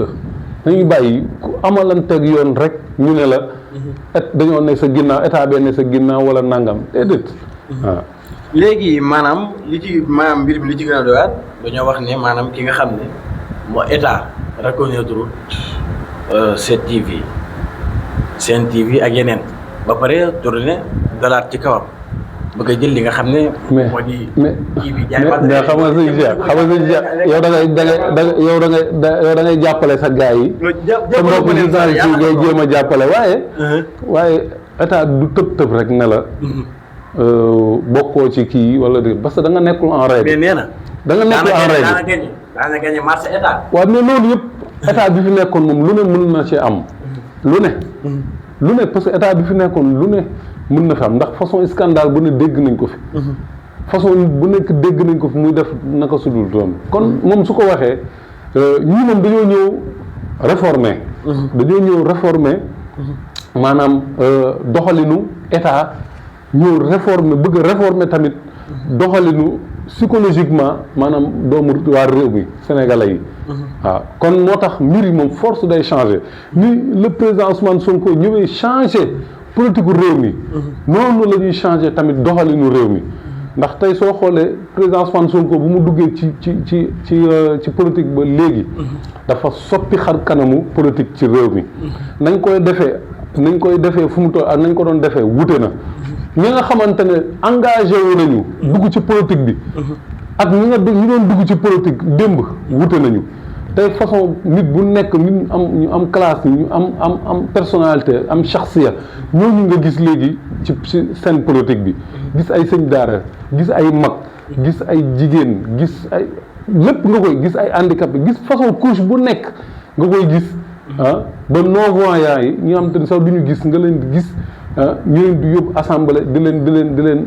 nañu bàyyi ku amalanteeg yoon rek ñu ne la dañoo ne sa ginnaaw état bee ne sa ginnaaw wala nangam déedéet waaw. léegi maanaam maanaam mbir bi li ci gën a doyaat dañoo wax ne maanaam ki nga xam ne moo état reconnaître Sen TV ak yeneen ba pare tourné dalaat ci kawam bëgg a jël li nga xam ne. moo di kii bi jaay mais xam nga sëñ Cheikh yow da ngay jàppale sa gars yi. sa mbokk journaliste yi ngay jéem a jàppale waaye état du tëb rek ne la. bokkoo ci kii wala parce que da nga nekkul en règle. mais nee na da nga nekkul en règle daana gagné marché état. waaw mais loolu yëpp état bi fi nekkoon moom lu ne mën na ci am. lu ne parce que état bi fi nekkoon lu ne mën na fi am ndax façon scandale bu ne dégg nañ ko fi. façon bu nekk dégg nañ ko fi muy def naka sudul doon kon moom su ko waxee ñii moom dañoo ñëw réformer. maanaam doxalinu état ñëw réformer bëgg a réformer tamit doxalinu psychologiquement maanaam doomu waa réew mi sénégalais yi. waaw kon moo tax mbir yi moom force day changer ni le président Ousmane Sonko ñëwee changer politique gu réew mi. noonu la ñuy changer tamit doxalinu réew mi. ndax tey soo xoolee président Ousmane Sonko bu mu duggee ci politique ba léegi. dafa soppi xar kanamu politique ci réew mi. nañ koy defee fu mu toll ak nañ ko doon defee wute na. ñi nga xamante ne engagé wu nañu dugg ci politique bi ak ñi doon dugg ci politique démb wute nañu tey façon nit bu nekk nit ñu am classe ñu am personnalité am shakhsiya ñooñu nga gis léegi ci seen politique bi gis ay sëñ daara gis ay mag gis ay jigéen gis ay lépp nga koy gis ay handicapé gis façon couche bu nekk nga koy gis ba non-voyants yi ñi nga xam te ne sax du ñu gis nga leen di gis ñu leen di yóbbu assemblée di leen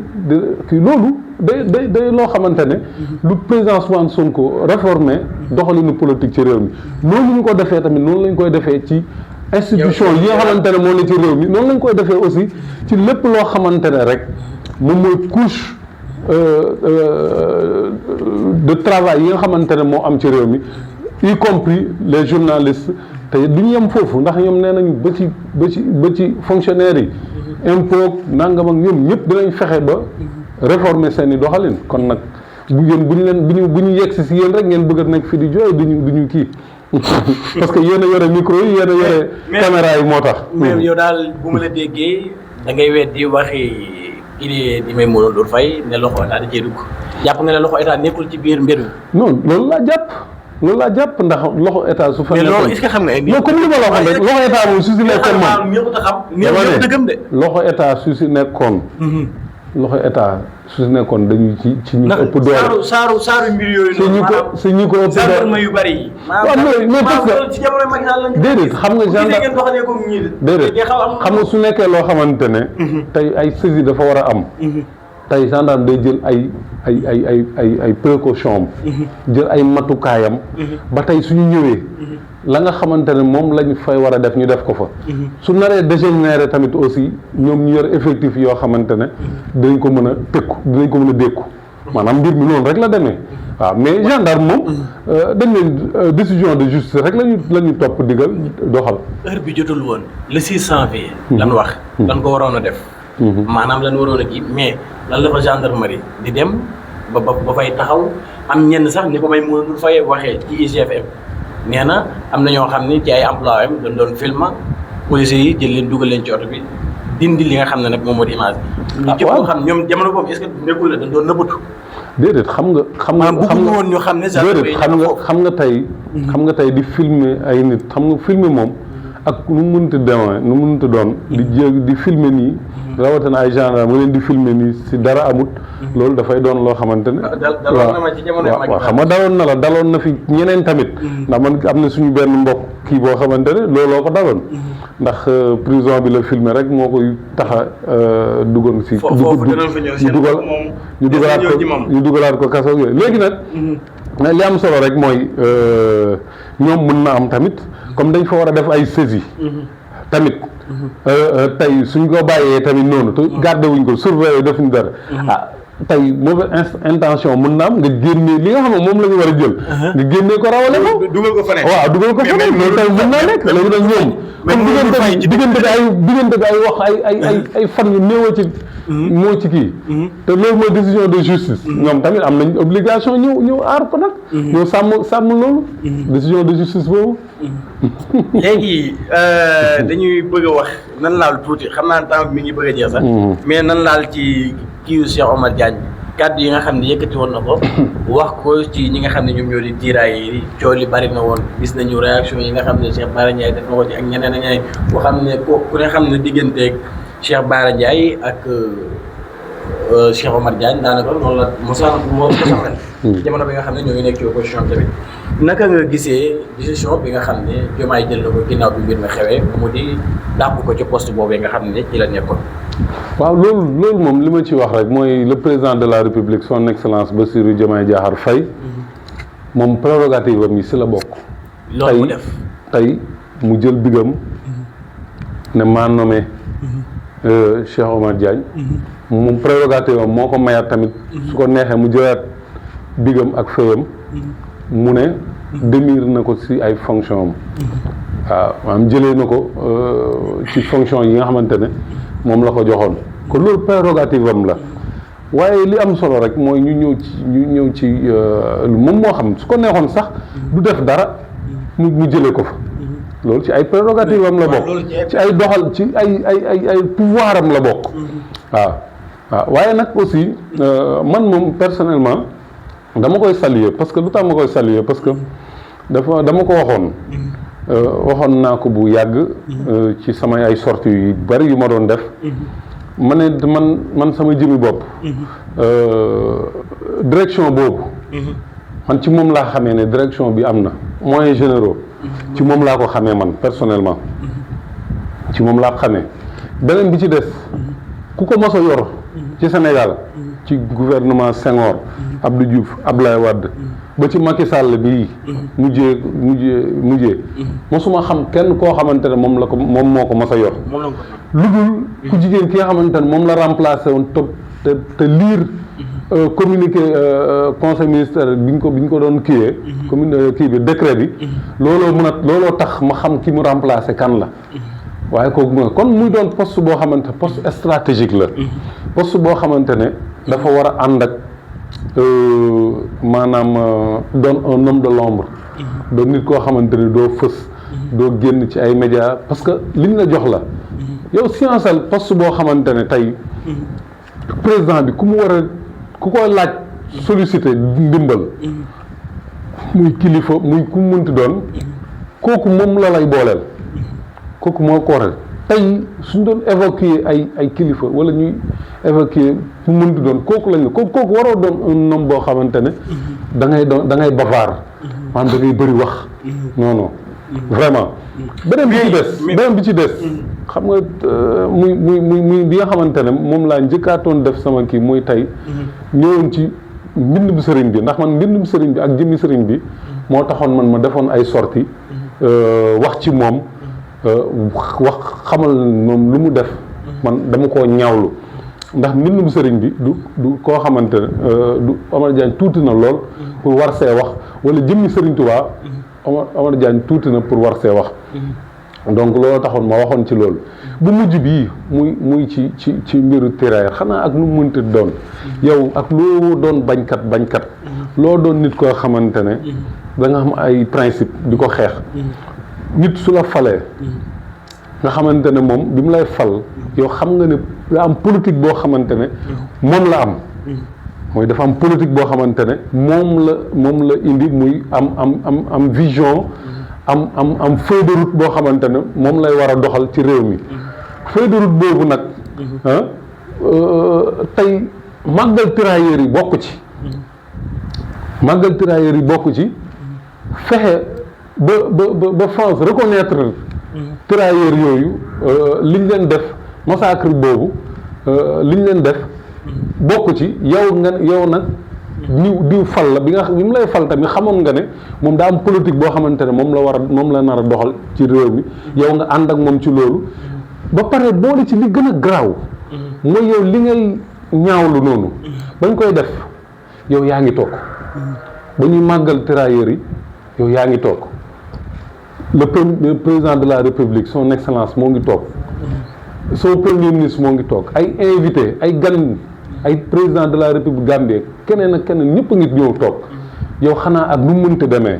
kii loolu day loo xamante ne lu président Ousmane Sonko réformé doxalinu politique ci réew mi noonu ñu ko defee tamit noonu lañ koy defee ci institution yi nga xamante ne moo ne ci réew mi noonu lañ koy defee aussi ci lépp loo xamante ne rek moom mooy couche de travail yi nga xamante ne moo am ci réew mi y compris les journalistes te du ñu yem foofu ndax ñoom nee nañu ba ci fonctionnaire yi impôt nangam ak ñoom ñëpp dinañ fexe ba réformer seen i doxalin kon nag bu ñu yegg si yéen rek ngeen bëgg a nekk fi di jooy duñu kii parce que yéen a yore micro yi yéen a yore caméra yi moo tax. mais yow daal bu ma la déggee da ngay weddi waxi kii di Maimouna Ndour Faye ne loxo état da cee dugg jàpp nga ne loxo état nekkul ci biir mbir mi. non loolu laa jàpp ndax loxo état su fa. mais loolu est-ce que xam nga non comme li ma la waxoon rek loxo état moom su si nekkoon moom ñëpp a xam ñëpp a gëm de. loxo état su si nekkoon. loxo état su si nekkoon dañu ci ñu ëpp doole. saaru mbir yooyu noonu. si ñu ko ëpp doole yu bari yi. waaw mais parce que ci jamono Macky Sall lañ. déedéet xam nga déedéet xam nga su nekkee loo xamante ne. tey ay saisie dafa war a am. tey gendarme day jël ay précaution am. jël ay matukaayam. ba tey suñu ñëwee. la nga xamante ne moom lañ fay war a def ñu def ko fa. su naree dégénérer tamit aussi ñoom ñu yor effectif yoo xamante ne dinañ ko mën a tëkku dinañ ko mën a dékku maanaam mbir mi noonu rek la demee waaw mais gendarme moom dañ leen décision de justice rek la ñu topp digal doxal. heure bi jotul woon le 6 janvier. lan wax lan ko waroon a def. maanaam lan waroon a kii mais lan la fa gendarmerie di dem ba fay taxaw am ñenn sax ni ko may mënul fay waxee ci IGFM. nee na am na ñoo xam ne ci ay employé am dañ doon film policiers yi jël leen dugal leen ci oto bi dindi li nga xam ne nag moom moo di image bi. ñu jëpp xam ñoom jamono boobu est-ce que nekkul la dañ doon nëbbatu. déedéet xam nga woon ñu xam ne déedéet xam nga tey di filmer ay nit xam nga filmer moom ak nu mu mënti demee nu mu mënti doon. di filmer nii. rawatina ay gendarme mu leen di filmer nii si dara amut. loolu dafay doon loo xamante ne. daloon na ma ci jamono waaw xam nga daloon na fi ñeneen tamit. ndax man am na suñu benn mbokk kii boo xamante ne looloo ko daloon. ndax prison bi la filmer rek moo koy tax a duggoon si. ñu dugalaat ko kaso yooyu léegi nag. li am solo rek mooy ñoom mën na am tamit comme dañ fa war a def ay saisie. tamit tey suñ ko bàyyee tamit noonu te gardé wuñ ko surveiller defuñ dara. tey mauvaise intention mën na am nga génne li nga xam ne moom la ñu war a jël. nga génne ko rawale ko. dugal ko feneen waaw dugal ko feneen loolu tey mën naa nekk léegi nag ñoom. comme diggante bi ay wax ay fan yu néew ci. moo ci kii. te loolu mooy décision de justice. ñoom tamit am nañ obligation ñëw aar ko nag. ñëw sàmm loolu. décision de justice boobu. léegi dañuy bëgg a wax nan laal tuuti xam naa temps mi ngi bëgg a jeex sax. mais nan laal ci kii Cheikh Omar Diagne kàddu yi nga xam ne yëkkati woon na ko wax ko ci ñi nga xam ne ñoom ñoo di tiiraay yi coow li bari na woon gis nañu réaction yi nga xam ne Cheikh Bara Ndiaye def na ko ci ak ñeneen ak ñeneen boo xam ne ku ne xam ne digganteeg Cheikh Bara Ndiaye ak Cheikh Omar Diagne daanaka loolu la moo soxal jamono bi nga xam ne ñoo ngi nekk ci opposition tamit naka nga gisee décision bi nga xam ne Diomaye jël na ko ginnaaw bi mbir mi xewee mu di dàq ko ci poste boobee nga xam ne ci la nekkoon. waaw loolu moom li ma ci wax rek mooy le président de la République son excellence Bassirou Diomaye Diakhar Faye moom prérogative am yi si la bokk. loolu mu def tey mu jël bigam ne maa nommé Cheikh Omar Diagne. moom prérogative am moo ko mayaat tamit. su ko neexee mu jëlaat bigam ak fayam. mu ne démir na ko si ay fonction am. waaw maanaam jëlee na ko ci fonction yi nga xamante ne moom la ko joxoon kon loolu prérogative am la waaye li am solo rek mooy ñu ñëw ci moom moo xam su ko neexoon sax du def dara mu jëlee ko fa loolu ci ay prérogative am la bokk ci ay doxal ci ay pouvoir am la bokk waaw waaye nag aussi man moom personnellement dama koy saluer parce que lu tax ma koy saluer parce que dama ko waxoon naa ko bu yàgg ci samay ay sorties yu bari yu ma doon def ma ne man sama jëmi bopp direction boobu man ci moom laa xamee ne direction bi am na moyens généraux ci moom laa ko xamee man personnellement ci moom laa ko xamee beneen bi ci des ku ko mos a yor ci Sénégal ci gouvernement Senghor Abdou Diouf Abdoulaye Wade ba ci Macky Sall bii mujjee mosuma xam kenn koo xamante ne moom moo ko mos a yor lu dul ku jigéen ki nga xamante ne moom la remplacé woon te liir communiqué conseil ministériel bi ñu ko doon kiiyee. kii bi décret bi. looloo tax ma xam ki mu remplacer kan la. waaye kooku kon muy doon poste boo xamante poste stratégique la. poste boo xamante ne dafa war a ànd ak maanaam doon un homme de l'ombre. doon nit koo xamante ne doo fës. doo génn ci ay médias parce que liñ la jox la. yow scienceal poste boo xamante ne tey président bi ku ko laaj sollicité ndimbal. muy kilifa muy ku munti doon. kooku moom la lay booleel. kooku moo ko waral tey suñ doon évacuer ay kilifa wala ñuy évacuer fu munti doon kooku lañ kooku waroo doon un homme boo xamante ne da ngay bavard maanaam da ngay bëri wax non vraiment beneen bi ci des xam nga muy bi nga xamante ne moom laa njëkkaatoon def sama kii muy tey ñëwoon ci mbindum sëriñ bi ndax man mbindum sëriñ bi ak jëmmi sëriñ bi moo taxoon man ma defoon ay sorties wax ci moom wax xamal moom lu mu def man dama koo ñaawlu ndax mbindum sëriñ bi du koo xamante ne du Omar Diagne tuuti na lool pour war see wax wala jëmmi sëriñ Tuubaa Omar Diagne tuuti na pour war see wax donc loolu taxoon ma waxoon ci loolu bu mujj bii muy ci mbiru tirailleur xanaa ak lu mu mënti doon yow ak loo doon bañkat loo doon nit koo xamante ne da nga xam ay principe di ko xeex nit su la falee nga xamante ne moom bi mu lay fal yow xam nga ne da am politique boo xamante ne moom la am mooy dafa am politique boo xamante ne moom la indi muy am vision am feuille de route boo xamante ne moom lay war a doxal ci réew mi feuille de route boobu nag tey màggal tirailleurs yi bokk ci fexe ba France reconnaître tirailleurs yooyu liñ leen def massacre boobu liñ leen def bokk ci yow nag diw fal la bi mu lay fal tamit xamoon nga ne moom daa am politique boo xamante ne moom la nar a doxal ci réew mi yow nga ànd ak moom ci loolu ba pare boole ci li gën a garaaw mooy yow li ngay ñaawlu noonu bañ koy def yow yaa ngi toog ba ñuy màggal tirailleurs yi yow yaa ngi toog le président de la république son excellence moo ngi toog son premier ministre moo ngi toog ay invité ay gan ay président de la république Gambie keneen ak keneen ñëpp a ngi ñëw toog yow xanaa ak nu mënta demee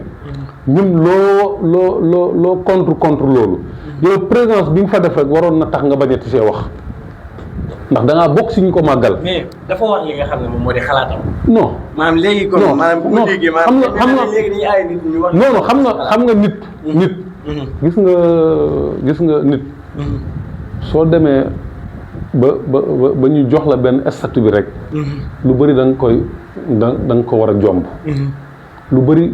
ñun loo contre loolu yow présence bi nga fa def rek waroon na tax nga bañati see wax ndax da ngaa bokk si ñu ko màggal. mais dafa wax li nga xam ne moom moo di xalaatam. non maanaam léegi kon maanaam bu ko déggee maanaam léegi dañuy aay nit ñu wax. non xam nga nit. gis nga nit. soo demee ba ñu jox la benn statut bi rek. lu bëri da nga ko war a jomb. lu bëri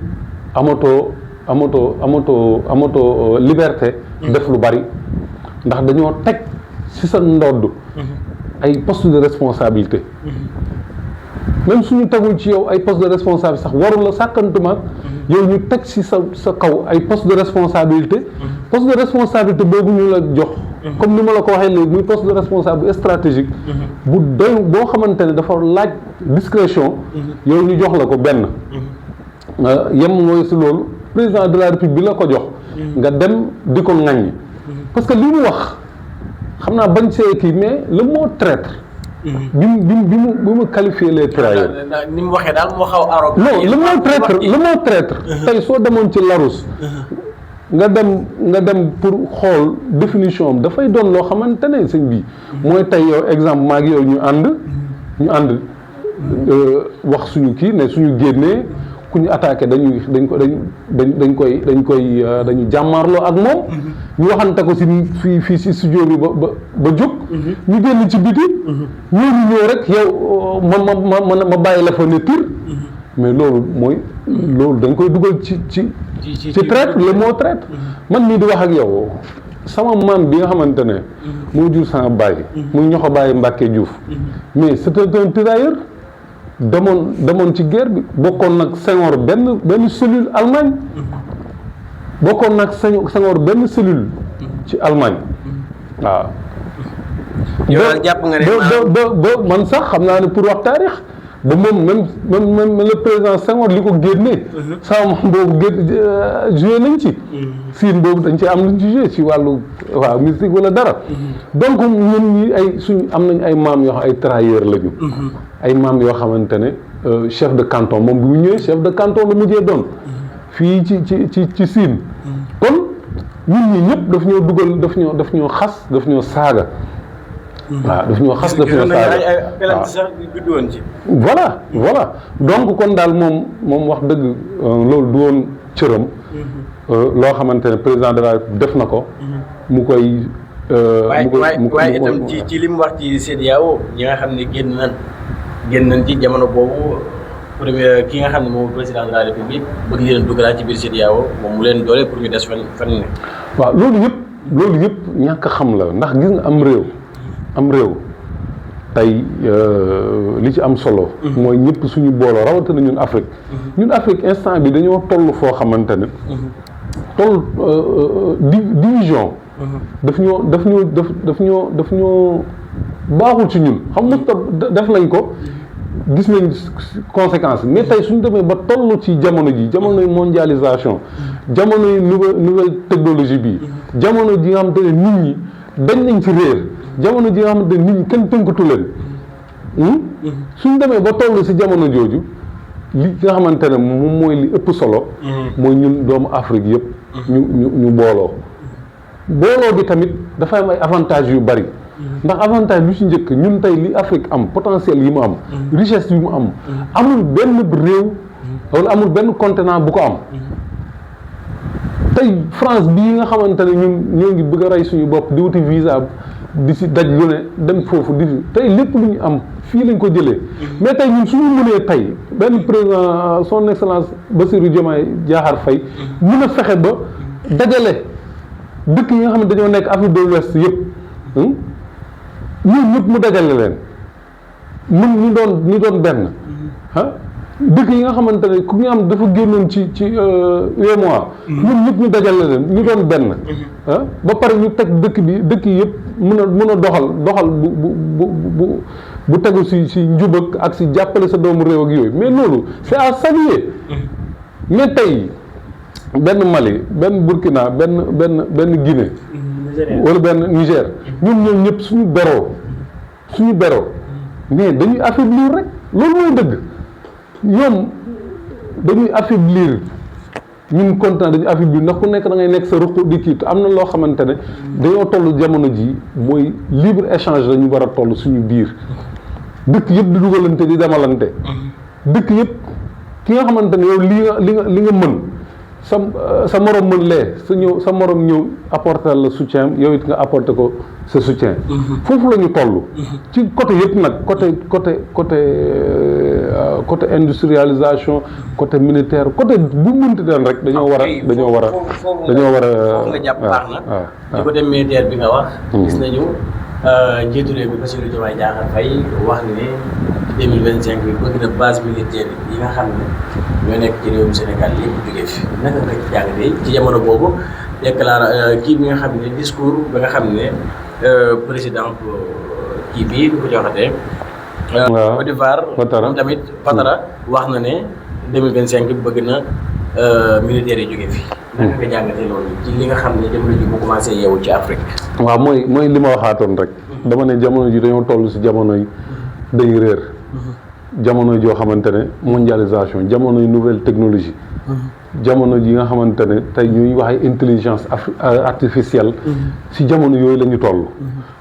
amatoo liberté. def lu bari ndax dañoo teg ci sa ndodd ay poste de responsabilité. même suñu tegul ci yow ay poste de responsabilité sax warul la sàkkantuma yow ñu teg ci sa kaw ay poste de responsabilité. poste de responsabilité boobu ñu la jox. comme ni ma la ko waxee léegi muy poste de responsable stratégique. bu doy boo xamante ne dafa laaj discrétion. yow ñu jox la ko benn. yem mooy si loolu président de la république bi la ko jox. nga dem di ko ŋaññi. parce que li mu wax xam naa bañ see kii mais le mot traître. bi mu qualifier les tirailleurs. ni mu waxee daal moo xaw arrogant. non le mot traître tey soo demoon ci Larousse. nga dem pour xool définition am dafay doon loo xamante ne sëñ bi mooy tey yow exemple maa ngi yow ñu ànd wax suñu kii ne suñu génnee ku ñu attaqué dañu jàmmaarloo ak moom. ñu waxante ko fii si studio bi ba jóg. ñu génn ci biti. ñëw rek yow ma bàyyi la fa ne tir. mais loolu dañ koy dugal ci traître le mot traître. man mii di wax ak yow sama maam bi nga xamante ne moo jur sama baay. muy ñoxo bàyyi Mbàkke Diouf. mais c'était un tirailleur. demoon ci guerre bi bokkoon nag Senghor benn cellule Allemagne. bokkoon nag Senghor benn cellule ci Allemagne waaw. yow daal jàpp nga ne ba man sax xam naa ne pour wax taarix ba moom même le président Senghor li ko génnee sama boobu joué nañ ci siin boobu dañ ci am luñ ci joué ci wàllu waaw mystique wala dara donc ñun ñi ay suñ am nañ ay maam yoo xam ay travailleurs lañu ay maam yoo xamante ne chef de canton moom bi mu ñëwee chef de canton la mujjee doon fii ci siin kon ñun ñi ñëpp daf ñoo dugal daf ñoo xas daf ñoo saaga waaw daf ñoo xas daf ñoo saaga voilà donc kon daal moom wax dëgg loolu du woon cëram loo xamante ne président de la République def na ko mu koy waaye itam ci li mu wax ci CEDEAO ñi nga xam ne génn nañ ci jamono boobu premier ki nga xam ne moom président de la République bëgg leen dugalaat ci biir CEDEAO moom mu leen doole pour ñu des fan ne waaw loolu yëpp ñàkk a xam la ndax gis nga am réew tey li ci am solo mooy ñëpp suñu booloo rawatina ñun Afrique instant bi dañoo toll foo xamante ne division daf ñoo baaxul ci ñun xam nga def nañ ko gis nañ conséquences mais tey suñu demee ba toll ci jamonoy mondialisation jamonoy nouvelle technologie bi jamono ji nga xamante ne nit ñi dañ nañ ci réer jamono ji nga xamante ne nit ñi kenn tënkatu leen suñu demee ba toll si jamono jooju li nga xamante ne moom mooy li ëpp solo mooy ñun doomu Afrique yëpp ñu booloo bi tamit dafay am ay avantages yu bari ndax avantage lu ci njëkk ñun tey li Afrique am potentiel yi mu am richesse yi mu am amul benn réew wala amul benn continent bu ko am tey France bii nga xamante ne ñun ñoo ngi bëgg a rey suñu bopp di wuti visa di si daj lu ne dem foofu tey lépp lu ñu am fii lañ ko jëlee mais tey ñun suñu mënee tey benn président son excellence Bassirou Diomaye Diakhar Faye mën a fexe ba dajale dëkk yi nga xam ne dañoo nekk Afrique de l'Ouest yëpp ñun ñëpp mu dajale leen ñu doon benn dëkk yi nga xamante ne ku ñu am dafa génnoon ci UEMOA ñun ñëpp ñu dajale leen ñu doon benn ba pare ñu teg dëkk yi yëpp mën a doxal bu tegu si njub ak si jàppale sa doomu réew ak yooyu mais loolu c'est à saluer mais tey benn Mali benn Burkina benn Guinée wala benn Niger ñun ñëpp suñu beroo mais dañuy affaiblir rek loolu mooy dëgg ñoom dañuy affaiblir ñun kontaan dañuy affaiblir ndax ku nekk da ngay nekk sa ruq di kii am na loo xamante ne dañoo toll jamono ji mooy libre échange la ñu war a toll suñu biir dëkk yëpp di dugalante di demalante dëkk yëpp ki nga xamante ne yow li nga mën sa morom mën lee sa morom ñëw apporter la soutien yow it nga apporter ko sa soutien foofu la ñu toll ci côté yëpp nag côté industrialisation côté militaire côté bu mënti den rek dañoo war a foofu nga jàpp baax na ci côté militaire bi nga wax gis nañu njiitu réew mi Bassirou Diomaye Diakhar Faye wax ne ci 2025 bi bëgg na base militaire yi nga xam ne ñoo nekk ci réewum Sénégal yëpp jógee fi naka nga ci jàngatee ci jamono boobu kii bi nga xam ne discours bi nga xam ne président kii bii du ko joxatee Côte d'Ivoire moom tamit Ouattara wax na ne 2025 bi bëgg na militaires yi jógee fi naka nga jàngatee loolu ci li nga xam ne jamono ji bu commencé yeewu ci Afrique waaw mooy li ma waxaatoon rek dama ne jamono ji dañoo toll si jamono yi dañu réer jamono joo xamante ne mondialisation jamono yu nouvelle technologie jamono ji nga xamante ne tey ñuy wax ay intelligence artificielle si jamono yooyu la ñu toll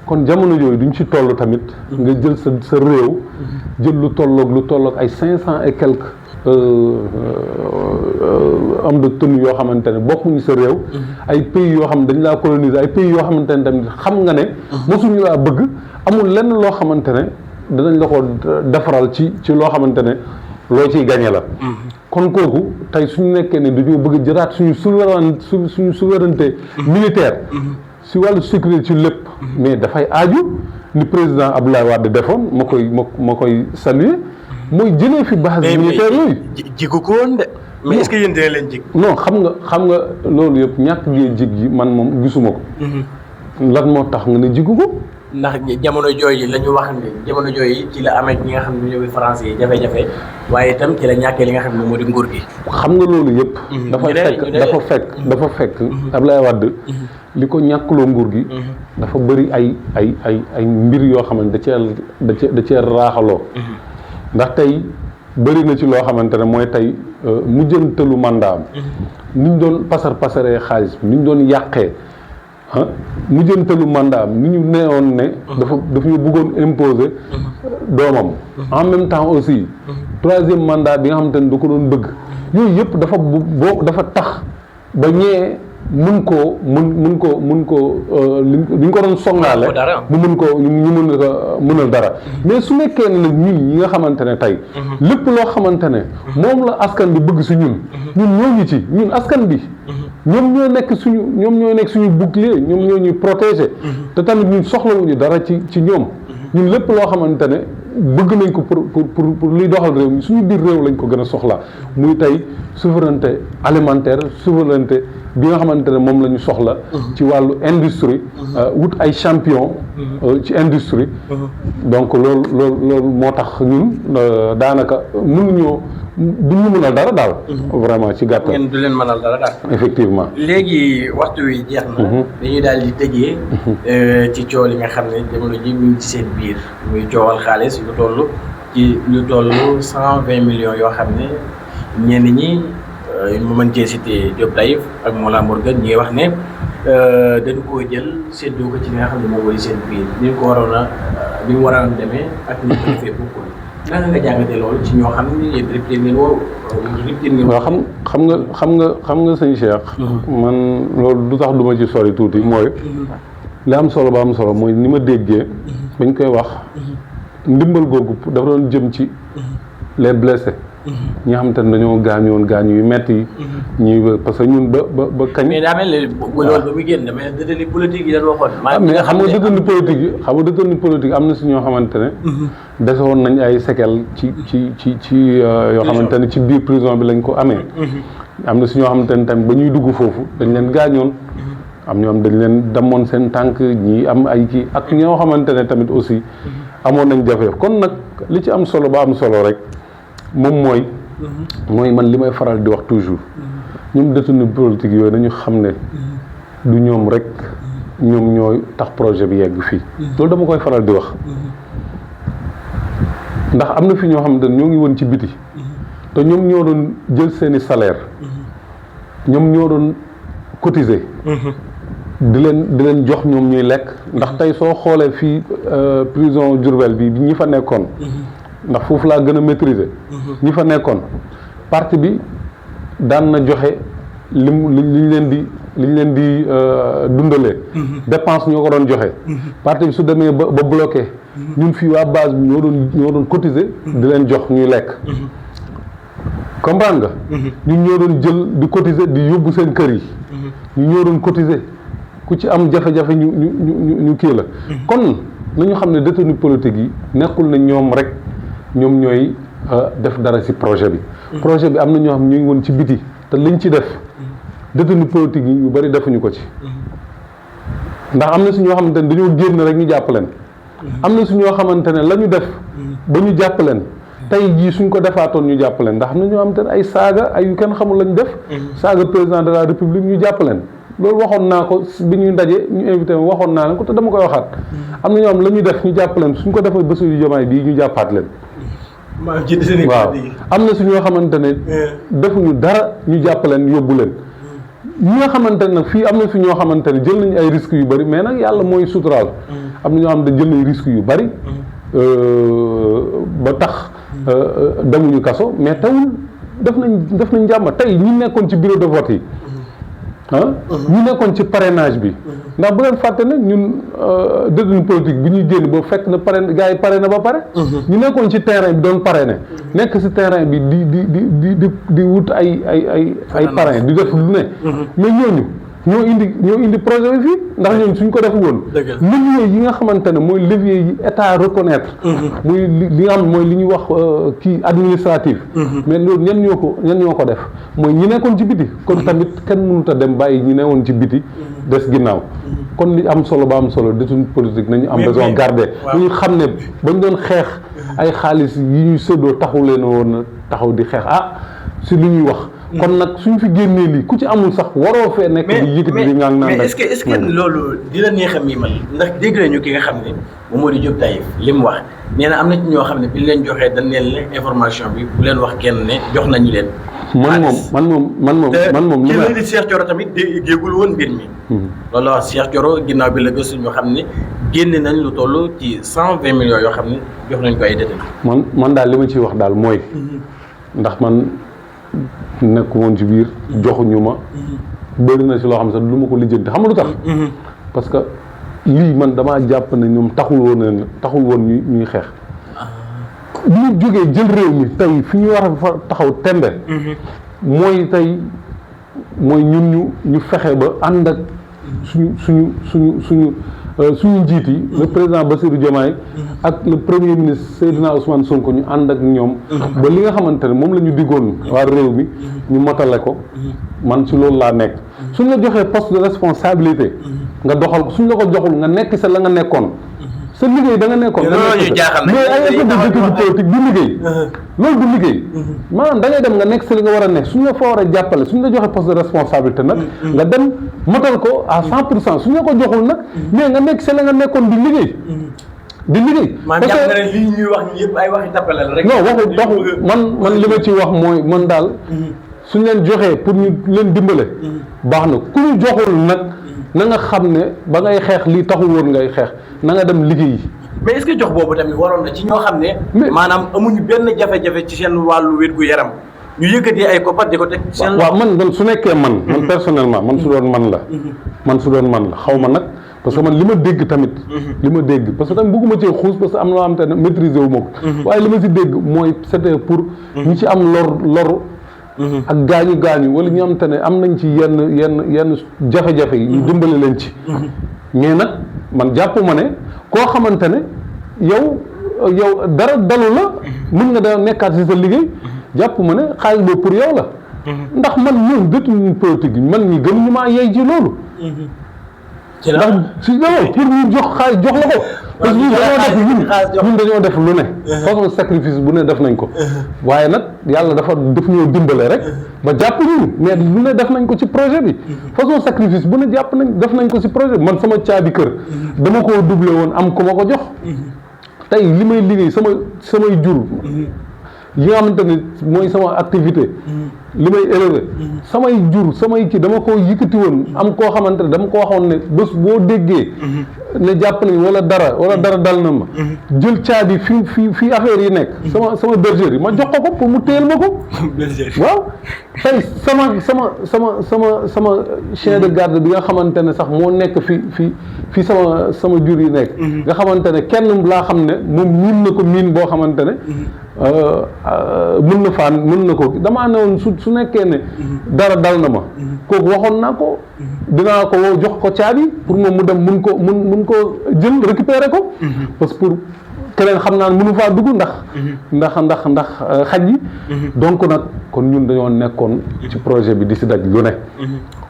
kon jamono yooyu duñ ci toll tamit nga jël sa réew jël lu tolloog ay 500 et quelques am de tenue yoo xamante ne bokkuñu sa réew ay pays yoo xam ne dañ laa coloniser ay pays yoo xamante ne tamit xam nga ne mosuñu laa bëgg amul lenn loo xamante ne danañ la ko defaral ci loo xamante ne loo ciy gañe la kon kooku tey suñu nekkee ne dañoo bëgg jëlaat suñu souveraineté militaire si wàllu sécurité ci lépp mais dafay aaju ni président Abdoulaye Wade defoon ma koy saluer mooy jëlee fi base militaire yooyu jigu ko woon de mais est-ce que yéen dina leen jig non xam nga loolu yëpp ñàkk gee jig yi man moom gisuma ko lan moo tax nga ne jigu ko ndax jamono jooju la ñu wax ne jamono jooju ci la amee ñi nga xam ne ñooy français yi jafe-jafe waaye itam ci la ñàkkee li nga xam ne moo di nguur gi. xam nga loolu yëpp. dafa fekk Abdoulaye Wade li ko ñàkkloo nguur gi. dafa bëri ay mbir yoo xamante da cee raaxaloo. ndax tey bëri na ci loo xamante ne mooy tey mujjantalu mandat am. ni ñu doon pasaree xaalis bi ni ñu doon yàqee. mujjantalu mandat am ni ñu neewoon ne dafa ñu bëggoon imposer doomam en même temps aussi troisième mandat bi nga xamante ne da ko doon bëgg yooyu yëpp dafa tax ba ñee mun koo li ñu ko doon songaale mu mun ko ñu mun ko mënal dara mais su nekkee ne nag ñun ñi nga xamante ne tey lépp loo xamante ne moom la askan bi bëgg si ñun ñoo ngi ci ñun askan bi ñoom ñoo nekk suñu bouclier ñoom ñoo ñuy protéger te tamit ñun soxlawuñu dara ci ñoom ñun lépp loo xamante ne bëgg nañ ko pour luy doxal réew mi suñu biir réew lañ ko gën a soxla muy tey souveraineté alimentaire souveraineté bi nga xamante ne moom la ñu soxla ci wàllu industrie wut ay champion ci industrie donc loolu moo tax ñun daanaka mënuñoo du ñu mënal dara daal vraiment ci gàttal ngeen du leen mënal dara daal effectivement léegi waxtu wi jeex na dañuy daal di tëjee ci coow li nga xam ne jamono ji mu ngi ci seen biir muy coowal xaalis lu toll 120 millions yoo xam ne ñenn ñi mu mën cee cité Diop Taïf ak Mollah Morgun ñi wax ne dañu koo jël séddoo ko ci li nga xam ne moom mooy seen biir ni ko waroon a ni mu waroon demee ak ni ko defee bokkul naka nga jàngatee loolu ci ñoo xam ne yéen riptine ngeen waaw xam nga sëñ Cheikh man loolu du tax du ma ci sori tuuti mooy li am solo ba am solo mooy ni ma déggee bañ koy wax ndimbal googu dafa doon jëm ci les blessés ñi nga xamante ne dañoo gaañoon gaañu yu metti yi ñuy parce que ñun ba kañ mais daa mel ne loolu ba muy génn mais détenu politique yi dañ waxoon mais xam nga détenu politique am na si ñoo xamante ne desewoon nañ ay séquelles ci yoo xamante ne ci biir prison bi lañ ko amee am na si ñoo xamante ne tamit ba ñuy dugg foofu dañ leen gaañoon am ñoom dañ leen damoon seen tànk ñi am ay kii ak ñoo xamante ne tamit aussi amoon nañ jafe kon nag li ci am solo ba am solo rek moom mooy man li may faral di wax toujours ñoom détenu politique yooyu nañu xam ne du ñoom rek ñoom ñooy tax projet bi yegg fii loolu dama koy faral di wax ndax am na fi ñoo xamante ne ñoo ngi woon ci biti te ñoom ñoo doon jël seeni salaire ñoom ñoo doon cotiser di leen jox ñoom ñuy lekk ndax tey soo xoolee fii prison Diourbel bi ñi fa nekkoon ndax foofu laa gën a maîtriser ñi fa nekkoon parti bi daan na joxe liñ leen di dundalee dépense ñoo ko doon joxe parti bi su demee ba bloqué ñun fii waa base bi ñoo doon cotiser di leen jox ñuy lekk comprendre nga ñun ñoo doon jël di cotiser di yóbbu seen kër yi ñu ñoo doon cotiser ku ci am jafe-jafe ñu kii la kon nañu xam ne détenu politique yi nekkul na ñoom rek ñoom ñooy def dara ci projet bi projet bi am na ñoo xam ñu ngi woon ci biti te liñ ci def détenu politique yi yu bari defuñu ko ci ndax am na si ñoo xamante ne dañoo génn rek ñu jàpp leen am na si ñoo xamante ne la ñu def ba ñu jàpp leen tey jii suñ ko defaatoon ñu jàpp leen ndax am na ñoo xamante ne ay saaga ay yu kenn xamul lañ def saaga président de la république ñu jàpp leen loolu waxoon naa ko bi ñuy ndaje ñu invité ma waxoon naa leen ko te dama koy waxaat am na ñoo xam la ñu def ñu jàpp leen suñ ko defee Bassirou Diomaye bii ñu jàppaat leen waaw am na si ñoo xamante ne defuñu dara ñu jàpp leen yóbbu leen ñi nga xamante ne nag fii am na fi ñoo xamante ne jël nañu ay risques yu bëri mais nag yàlla mooy suturaal am na ñoo xamante ne jël nañu risques yu bëri ba tax demuñu kaso mais tawul def nañ jàmm tey ñi nekkoon ci bureau de vote yi ñu nekkoon ci parrainage bi ndax bu leen fàtte ne ñun détenu politique bi ñuy génn ba fekk na gars yi parrainé ba pare ñu nekkoon ci terrain bi doon parrainé nekk ci terrain bi di wut ay parrain di def lu ne mais ñoo indi projet bi fii ndax ñooñu suñ ko def woon levier yi nga xamante ne mooy levier yi état reconnaître muy li nga xam mooy li ñuy wax kii administratif mais loolu ñan ñoo ko def mooy ñi nekkoon ci biti kon tamit kenn mënut a dem bàyyi ñi newoon ci biti des ginnaaw kon li am solo ba am solo détenu politique nañu am raison garder ñu xam ne bañ doon xeex ay xaalis yi ñuy séddoo taxu leen woon taxaw di xeex si li ñuy wax kon nag suñu fi génnee lii ku ci amul sax waroo fee nekk di yëkkati di ngaan naan mais est-ce que loolu di la neex a miimal ndax dégg nañu ki nga xam ne moom moo di Diop Taïf li mu wax nee na am na ci ñoo xam ne bi leen joxee dañ leen la information bi bu leen wax kenn ne jox nañu leen man moom li la di Cheikh Thioro tamit déggul woon mbir mi loolu la wax Cheikh Thioro ginnaaw bi la gëstu ñoo xam ne génne nañ lu toll ci 120 millions yoo xam ne jox nañ ko ay détenu man daal li ma ciy wax daal mooy ndax man nekk woon ci biir joxuñu ma bëri na si loo xam ne sax lu ma ko lijjanti xam nga lu tax parce que lii man damaa jàpp ne ñoom taxul woon ñuy xeex bu ñu jógee jël réew mi tey fi ñu war a fa taxaw tembe mooy tey mooy ñun ñu fexe ba ànd ak suñu njiit yi le président Bassirou Diomaye ak le premier ministre Seydina Ousmane Sonko ñu ànd ak ñoom ba li nga xamante ne moom la ñu diggoon waa réew mi ñu motale ko man si loolu laa nekk suñ la joxee poste de responsabilité nga doxal ko suñ la ko joxul nga nekk sa la nga nekkoon sa liggéey da nga nekkoon mais ay effet de détenu politique du liggéey loolu du liggéey maanaam da ngay dem nga nekk si li nga war a nekk suñ la fa war a jàppale suñ la joxee poste de responsabilité nag nga dem matal ko à 100% suñ la ko joxul nag mais nga nekk si la nga nekkoon di liggéey parce que lii ñuy wax ni yëpp ay waxi tappale la rek non waxu man li ma ci wax mooy man daal suñ leen joxee pour ñu leen dimbale baax na ku ñu joxul nag na nga xam ne ba ngay xeex lii taxul woon ngay xeex na nga dem liggéey. mais est-ce que jox boobu tamit waroon na ci ñoo xam ne. maanaam amuñu benn jafe-jafe ci seen wàllu wér-gu-yaram ñu yëkkati ay koppar di ko teg. seen waaw man su nekkee man personnellement man su doon man la xaw ma nag parce que man li ma dégg tamit. li ma dégg parce que tamit bëgguma cee xuus parce que am na loo xam te ne maîtriser wu ma ko. waaye li ma si dégg mooy c'était pour. ñu ci am lor. ak gaañu wala ñu am te ne am nañ ci yenn jafe-jafe yi ñu dimbale leen ci mais nag man jàpp ma ne koo xamante ne yow dara dalu la mën nga da nekkaat si sa liggéey jàpp ma ne xaalis boobu pour yow la ndax man ñoom détenu politique yi man ñi gën ñu maa yey ci loolu ndax si loolu pour ñu jox xaalis jox la ko parce que ñun dañoo def lu ne façon sacrifice bu ne def nañ ko waaye nag yàlla daf ñoo dimbale rek ba jàpp ñu mais lu ne def nañ ko ci projet bi façon sacrifice bu ne def nañ ko ci projet bi man sama caabi kër dama koo doublé woon am ku ma ko jox tey li may liggéey samay jur yi nga xamante ne mooy sama activité li may élevé samay jur samay kii dama ko yëkkati woon am koo xamante ne dama ko waxoon ne bés boo déggee ne jàpp nañ wala dara dal na ma jël caabi fii affaire yi nekk sama bergerie yi ma jox ko pour mu téyel ma ko waaw tey sama chien de garde bi nga xamante ne sax moo nekk fi sama jur yi nekk nga xamante ne kenn laa xam ne moom miin na ko miin boo xamante ne mën na ko damaa ne woon su nekkee ne dara dal na ma kooku waxoon naa ko dinaa ko woo jox ko caabi pour moom mu dem mun ko jël récupérer ko parce que pour keneen xam naa mënu faa dugg ndax xaj yi donc nag kon ñun dañoo nekkoon ci projet bi di si daj lu ne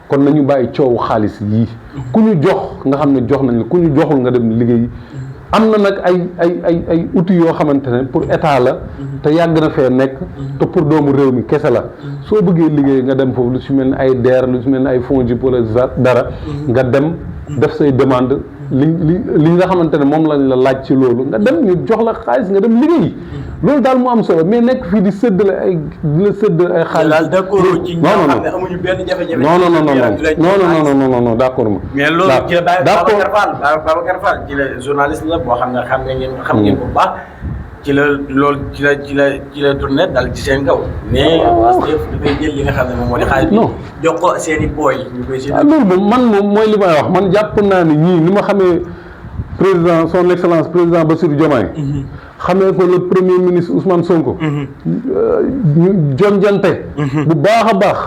kon nañu bàyyi coowu xaalis yii ku ñu jox nga xam ne jox nañ la ku ñu joxul nga dem liggéey am na nag ay outils yoo xamante ne pour état la te yàgg na fee nekk te pour doomu réew mi kese la soo bëggee liggéey nga dem foofu lu si mel ni ay DER lu si mel ni ay FONGIP wala dara nga dem def say demande li nga xamante ne moom lañ la laaj ci loolu nga dem ñu jox la xaalis nga dem liggéey loolu daal mu am solo mais nekk fii di séddale ay xaalis. daal d'accord ci ñoo xam ne amuñu benn jafe-jafe. non d'accord ma. mais loolu ci la Babacar Fall ci la journaliste la boo xam ne xam ngeen bu baax ci la tourné dal ci seen kaw. mais parce que dafay jël li nga xam ne moom moo di xaalis bi. jox ko seen i booy ñu koy séddale. loolu moom mooy li may wax man jàpp naa ni ñii ni ma xamee président son excellence président Bassirou Diomaye. xamee ko le premier ministre Ousmane Sonko. ñu jonjante. bu baax a baax.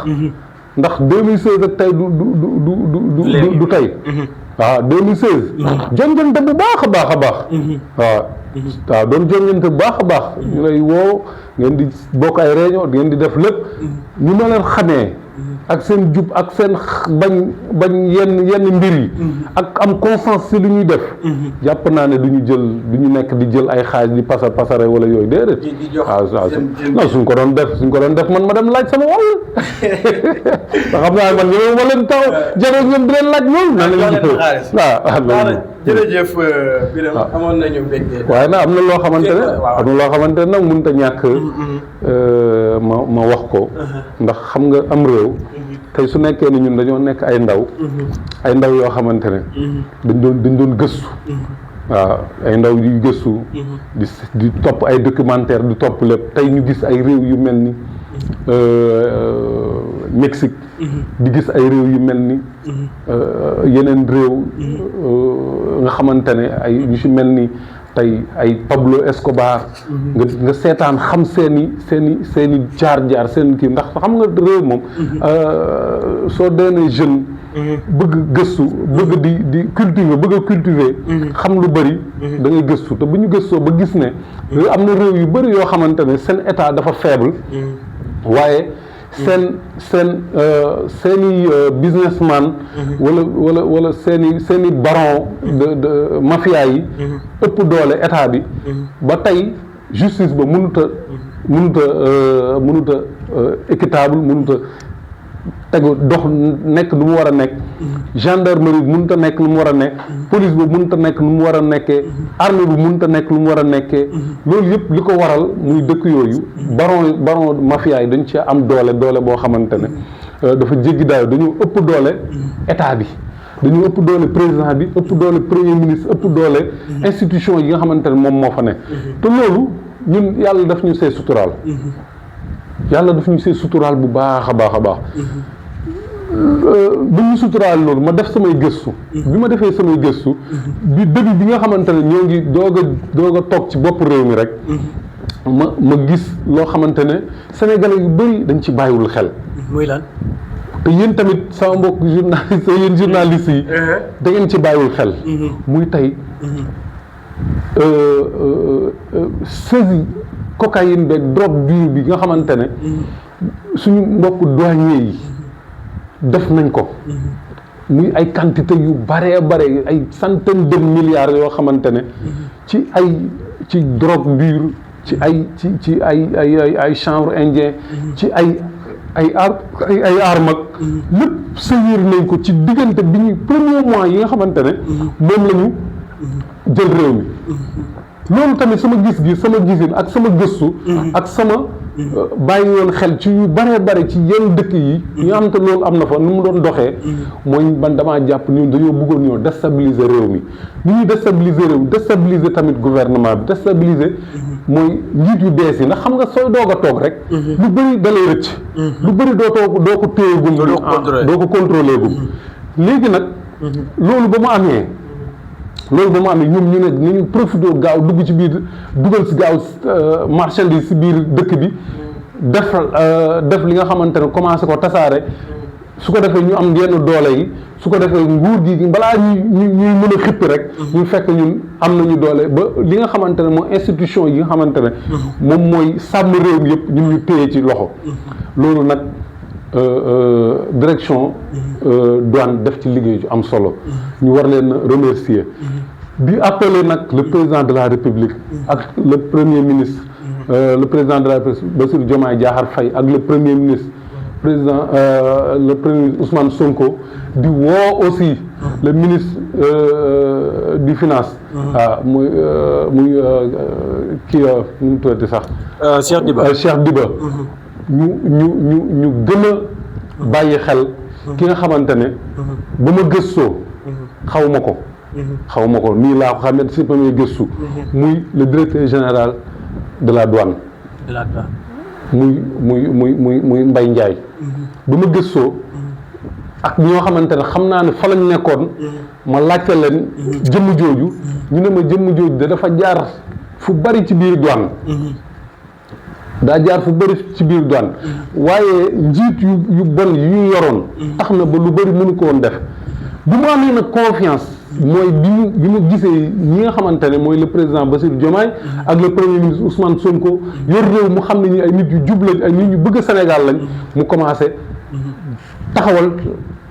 ndax 2016 ak tey du tey. waaw 2016. jonjante bu baax a baax. waaw doon jonjante bu baax a baax. ñu lay woo ngeen di bokk ay réunion ngeen di def lépp. ñu ma leen xamee ak seen jub ak seen bañ yenn mbir yi ak am conscience si lu ñuy def jàpp naa ne du ñu nekk di jël ay xaaj di pasare wala yooyu déedéet waaw non suñ ko doon def man ma dem laaj sama wàll te xam naa man ñoom ma leen taw jërë ngeen di leen laaj loolu waaw jërëjëf Birame amoon nañu mbégte waaye nag am na loo xamante ne nag mënut a ñàkk ma wax ko ndax xam nga am réew tey su nekkee ni ñun dañoo nekk ay ndaw yoo xamante ne dañ doon gëstu waaw ay ndaw yu gëstu di topp ay documentaire di topp lépp tey ñu gis ay réew yu mel ni Mexique di gis ay réew yu mel ni yeneen réew nga xamante ne ay ñu ci mel ni tey ay Pablo Escobar nga seetaan xam seeni jaar seen kii ndax xam nga réew moom soo deenee jeune bëgg gëstu bëgg di cultiver xam lu bëri da ngay gëstu te bu ñu gëstoo ba gis ne am na réew yu bëri yoo xamante ne seen état dafa faible waaye seeni businessman wala seeni baron de mafia yi ëpp doole état bi ba tey justice ba mënut a équitable mënut a tegu dox nekk lu mu war a nekk gendarmerie bi mënut a nekk lu mu war a nekk police bi mënut a nekk lu mu war a nekkee armée bi mënut a nekk lu mu war a nekkee loolu yëpp li ko waral muy dëkk yooyu baron mafia yi dañ ci am doole boo xamante ne dafa jéggi daayo dañoo ëpp doole état bi dañoo ëpp doole président bi ëpp doole premier ministre ëpp doole institution yi nga xamante ne moom moo fa nekk te loolu ñun yàlla daf ñu see suturaal bu baax a baax bu ñu suturaal loolu ma def samay gëstu bi ma defee samay gëstu bi début bi nga xamante ne ñoo ngi doog a toog ci bopp réew mi rek ma gis loo xamante ne sénégalais yu bëri dañ ci bàyyiwul xel muy lan te yéen tamit sama mbokk journaliste yi da ngeen ci bàyyiwul xel muy tey saisie cocaïne beeg drogue dure bi nga xamante ne suñu mbokk douanier yi def nañ ko muy ay quantité yu bare ay centaine de milliards yoo xamante ne ci drogue dure ci ay chanvre indien ci ay armes ak lépp saisir nañ ko ci diggante bi ñu premier mois yi nga xamante ne moom la ñu jël réew mi loolu tamit sama gis-gis sama gisin ak sama gëstu ak sama bàyyi woon xel ci yu bare ci yenn dëkk yi ñu xam te loolu am na fa nu mu doon doxee mooy man damaa jàpp ñun dañoo bëggoon ñoo déstabiliser réew mi ni ñuy déstabiliser tamit gouvernement bi déstabiliser mooy njiit yu bees yi ndax xam nga sooy doog a toog rek lu bëri dalay rëcc lu bëri doo ko téyegum doo ko contrôler gum léegi nag loolu ba mu amee ñoom ñu ne nañu profité gaaw dugg ci biir dugal si gaaw marchandise si biir dëkk bi def li nga xamante ne commencé ko tasaare su ko defee ñu am yenn doole yi su ko defee nguur gi balaa ñuy mën a xippi rek ñu fekk ñun am nañu doole ba li nga xamante ne mooy institution yi nga xamante ne moom mooy sàmm réew mi yëpp ñun ñu téye ci loxo loolu nag direction douane def ci liggéey ju am solo ñu war leen remercier di appeler nag le président de la République ak le premier ministre le président de la République Bassirou Diomaye Diakhar Faye ak le premier ministre le premier ministre Ousmane Sonko di woo aussi le ministre du finance muy kii nu mu tuddati sax Cheikh Diba ñu gën a bàyyi xel ki nga xamante ne ba ma gëstoo xaw ma ko nii laa ko xamee si ba may gëstu muy le directeur général de la douane muy Mbaye Ndiaye ba ma gëstoo ak ñoo xamante ne xam naa ne fa lañ nekkoon ma laajte leen jëmm jooju ñu ne ma jëmm jooju da dafa jaar fu bari ci biir douane daa jaar fu bëri ci biir douane waaye njiit yu bon yu ñu yoroon tax na ba lu bëri mënu ko woon def bu mu amee nag confiance mooy bi mu gisee ñi nga xamante ne mooy le président Bassirou Diomaye ak le premier ministre Ousmane Sonko yor réew mu xam ne ñi ay nit yu jub lañ ay nit ñu bëgg Sénégal lañ mu commencé taxawal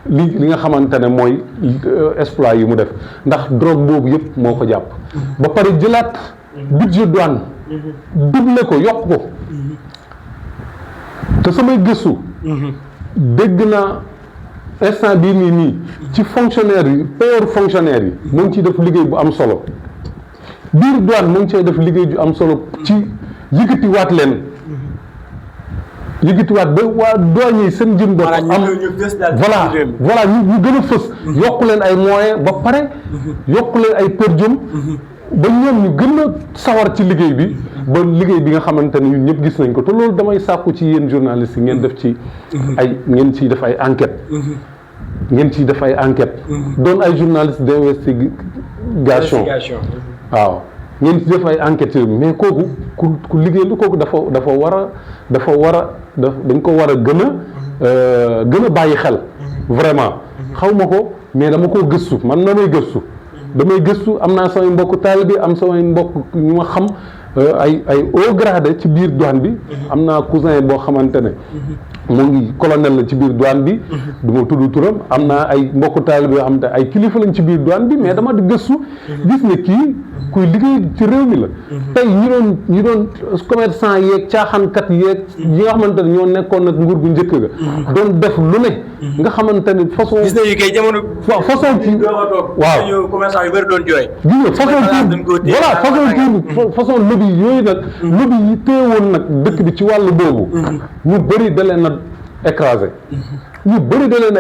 li nga xamante ne mooy exploit yi mu def ndax drogue boobu yëpp moo ko jàpp ba pare jëlaat budget douane doublé ko yokk ko te samay gëstu dégg naa instant bii nii ci fonctionnaire yi payeur fonctionnaire yi mu ngi ciy def liggéey bu am solo biir douane mu ngi ciy def liggéey ju am solo ci yëkkatiwaat leen yëkkatiwaat ba waa douane yi seen jëm bopp am voilà ñu gën a fës yokku leen ay moyens ba pare yokku leen ay per diem ba ñoom ñu gën a sawar ci liggéey bi ba liggéey bi nga xamante ne ñun ñëpp gis nañ ko te loolu damay sàkku ci yéen journalistes yi ngeen def ci ngeen ciy def ay enquête doon ay journalistes d'investigation waaw ngeen ci def ay enquêtes yooyu mais kooku ku liggéey lu kooku dafa war a dañ ko war a gën a bàyyi xel vraiment xaw ma ko mais dama koo gëstu man damay gëstu am naa samay mbokk taalibe am samay mbokk ñu ma xam ay haut gradé ci biir douane bi am naa cousin boo xamante ne mu ngi colonel la ci biir douane bi du ma tudd turam am naa ay mbokk taalibe yoo xamante ay kilifa lañ ci biir douane bi mais dama di gëstu gis ne kii kuy liggéey ci réew mi la tey ñi doon commerçant yeeg caaxaankat yeeg yi nga xamante ne ñoo nekkoon nag nguur bu njëkk ga doon def lu ne nga xamante ne façon gis nañu kay jamono façon ci waaw commerçant yu bëri doon jooy gis nga façon lobby yooyu nag lobby yi téewoon nag dëkk bi ci wàllu boobu ñu bëri da leen a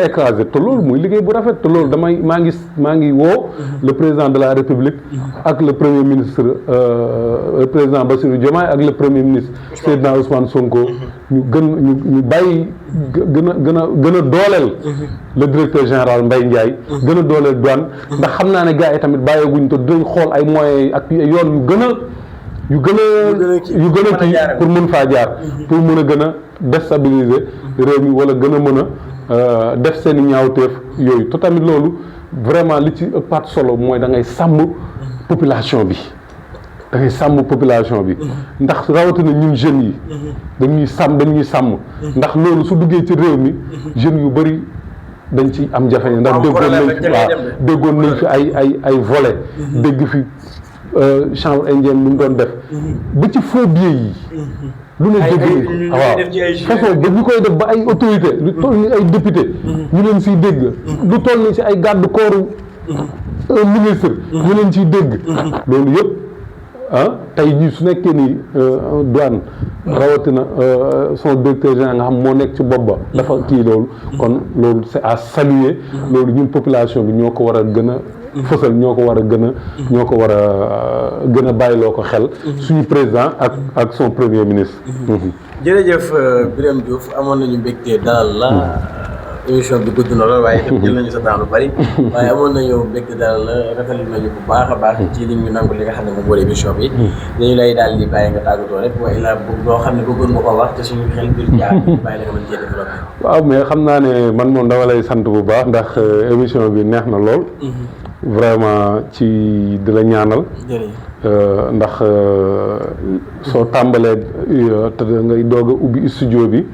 écrasé te loolu muy liggéey bu rafet te loolu maa ngi woo le président de la République ak le premier ministre le président Bassirou Diomaye ak le premier ministre Seydina Ousmane Sonko ñu bàyyi gën a dooleel le directeur général Mbaye Ndiaye gën a dooleel douane ndax xam naa ne gars yi tamit bàyyeeguñ te dinañ xool ay moyens ak yoon yu gën a kii pour mën faa jaar pour mën a gën a déstabiliser réew mi wala gën a mën a def seen i ñaawteef yooyu te tamit loolu vraiment li ci ëppaat solo mooy da ngay sàmm population bi ndax rawatina ñun jeunes yi dañuy sàmm ndax loolu su duggee ci réew mi jeunes yu bëri dañ ci am jafe ndax déggoon nañ fi ay volet dégg fi chanvre indien lu mu doon def ba ci faux billets yi lu ne dégg waaw façon ba ñu koy def ba ay autorité lu toll ni ay député ñu leen siy dégg lu toll ni si ay garde corps ministre ñu leen siy dégg loolu yëpp tey ñi su nekkee ni douane rawatina son directeur général nga xam moo nekk ci bopp ba dafa kii loolu kon loolu c'est à saluer loolu ñun population bi ñoo ko war a gën a fësal ñoo ko war a gën a bàyyiloo ko xel suñu président ak son premier ministre. jërëjëf Birame Diouf amoon nañu mbégte dalal la émission bi gudd na lool waaye jël nañu sa temps lu bari waaye amoon nañu mbégte dalal la rafetlu nañu bu baax a baax ci li ñu nangu li nga xam ne moom moo di émission bi dañu lay daal di bàyyi nga tàggatoo rek waaye la loo xam ne bëggoon nga ko wax te suñu xel bir jaar bàyyi la nga mën cee développé. waaw mais xam naa ne man moom dama lay sant bu baax ndax émission bi neex na lool. vraiment ci di la ñaanal ndax soo tàmbalee te ngay doog a ubbi studio bi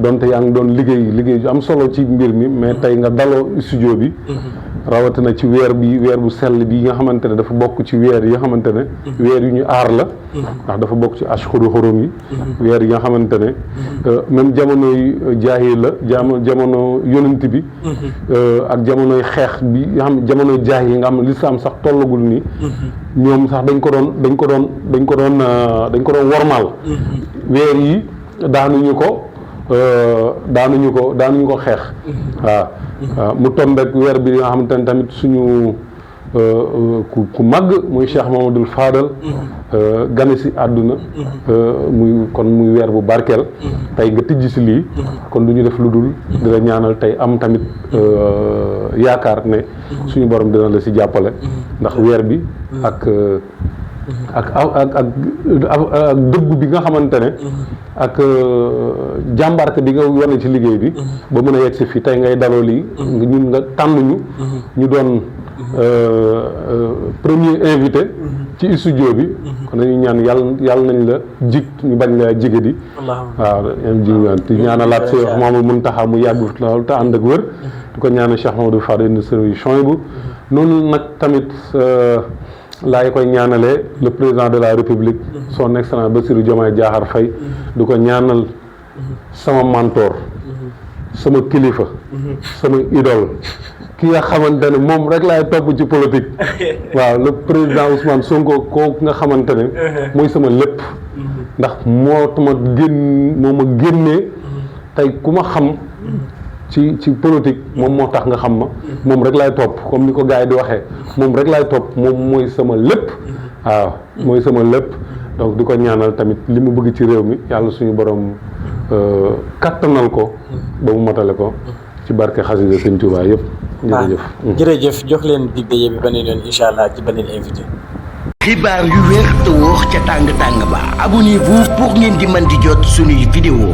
donte yaa ngi doon liggéey ju am solo ci mbir mi mais tey nga daloo studio bi rawatina ci weer bu sell bi nga xamante ne dafa bokk ci weer yi nga xamante ne weer yu ñu aar la ndax dafa bokk ci ashhuru hurum yi weer yi nga xamante ne même jamonoy jaahil la jamono yonent bi ak jamonoy xeex bi nga xam jamonoy jaahil yi nga xam ne lislaam sax tollagul nii ñoom sax dañ ko doon wormaal weer yi daanuñu ko xeex waaw mu tombeek weer bi nga xamante ne tamit suñu ku màgg muy Cheikh Mamadou Fadal gane si àdduna muy weer bu barkeel tey nga tijji si lii kon du ñu def lu dul di la ñaanal tey am tamit yaakaar ne suñu borom dina la si jàppale ndax weer bi ak dëggu bi nga xamante ne ak jàmbaarte bi nga wane ci liggéey bi ba mën a yegg si fii tey ngay daloo lii ñun nga tànn ñu doon premier invité ci studio bi kon dañuy ñaan yàlla nañ la jig ñu bañ la jige di waaw di ñaanalaat si wax Mamadou Muntaxa mu yàgg lool te ànd ak wër di ko ñaanal Cheikh Mamadou Fadel indi solution bu noonu nag tamit laay koy ñaanalee le président de la République son excellence Bassirou Diomaye Diakhar Faye di ko ñaanal sama mentor sama kilifa sama idole ki nga xamante ne moom rek laay topp ci politique waaw le président Ousmane Sonko kooku nga xamante ne mooy sama lépp ndax moo ma génnee tey ku ma xam ci politique moom moo tax nga xam ma moom rek laay topp comme ni ko gars yi di waxee moom rek laay topp moom mooy sama lépp waaw mooy sama lépp donc di ko ñaanal tamit li mu bëgg ci réew mi yàlla suñu borom kattanal ko ba mu matale ko ci barke xasida Sëñ Tuubaa yëpp jërëjëf jërëjëf jox leen dig daje bi beneen yoon incha allah ci beneen invité xibaar yu wér te wóor ca tàng tàng ba abonnez-vous pour ngeen di mën di jot suñuy vidéo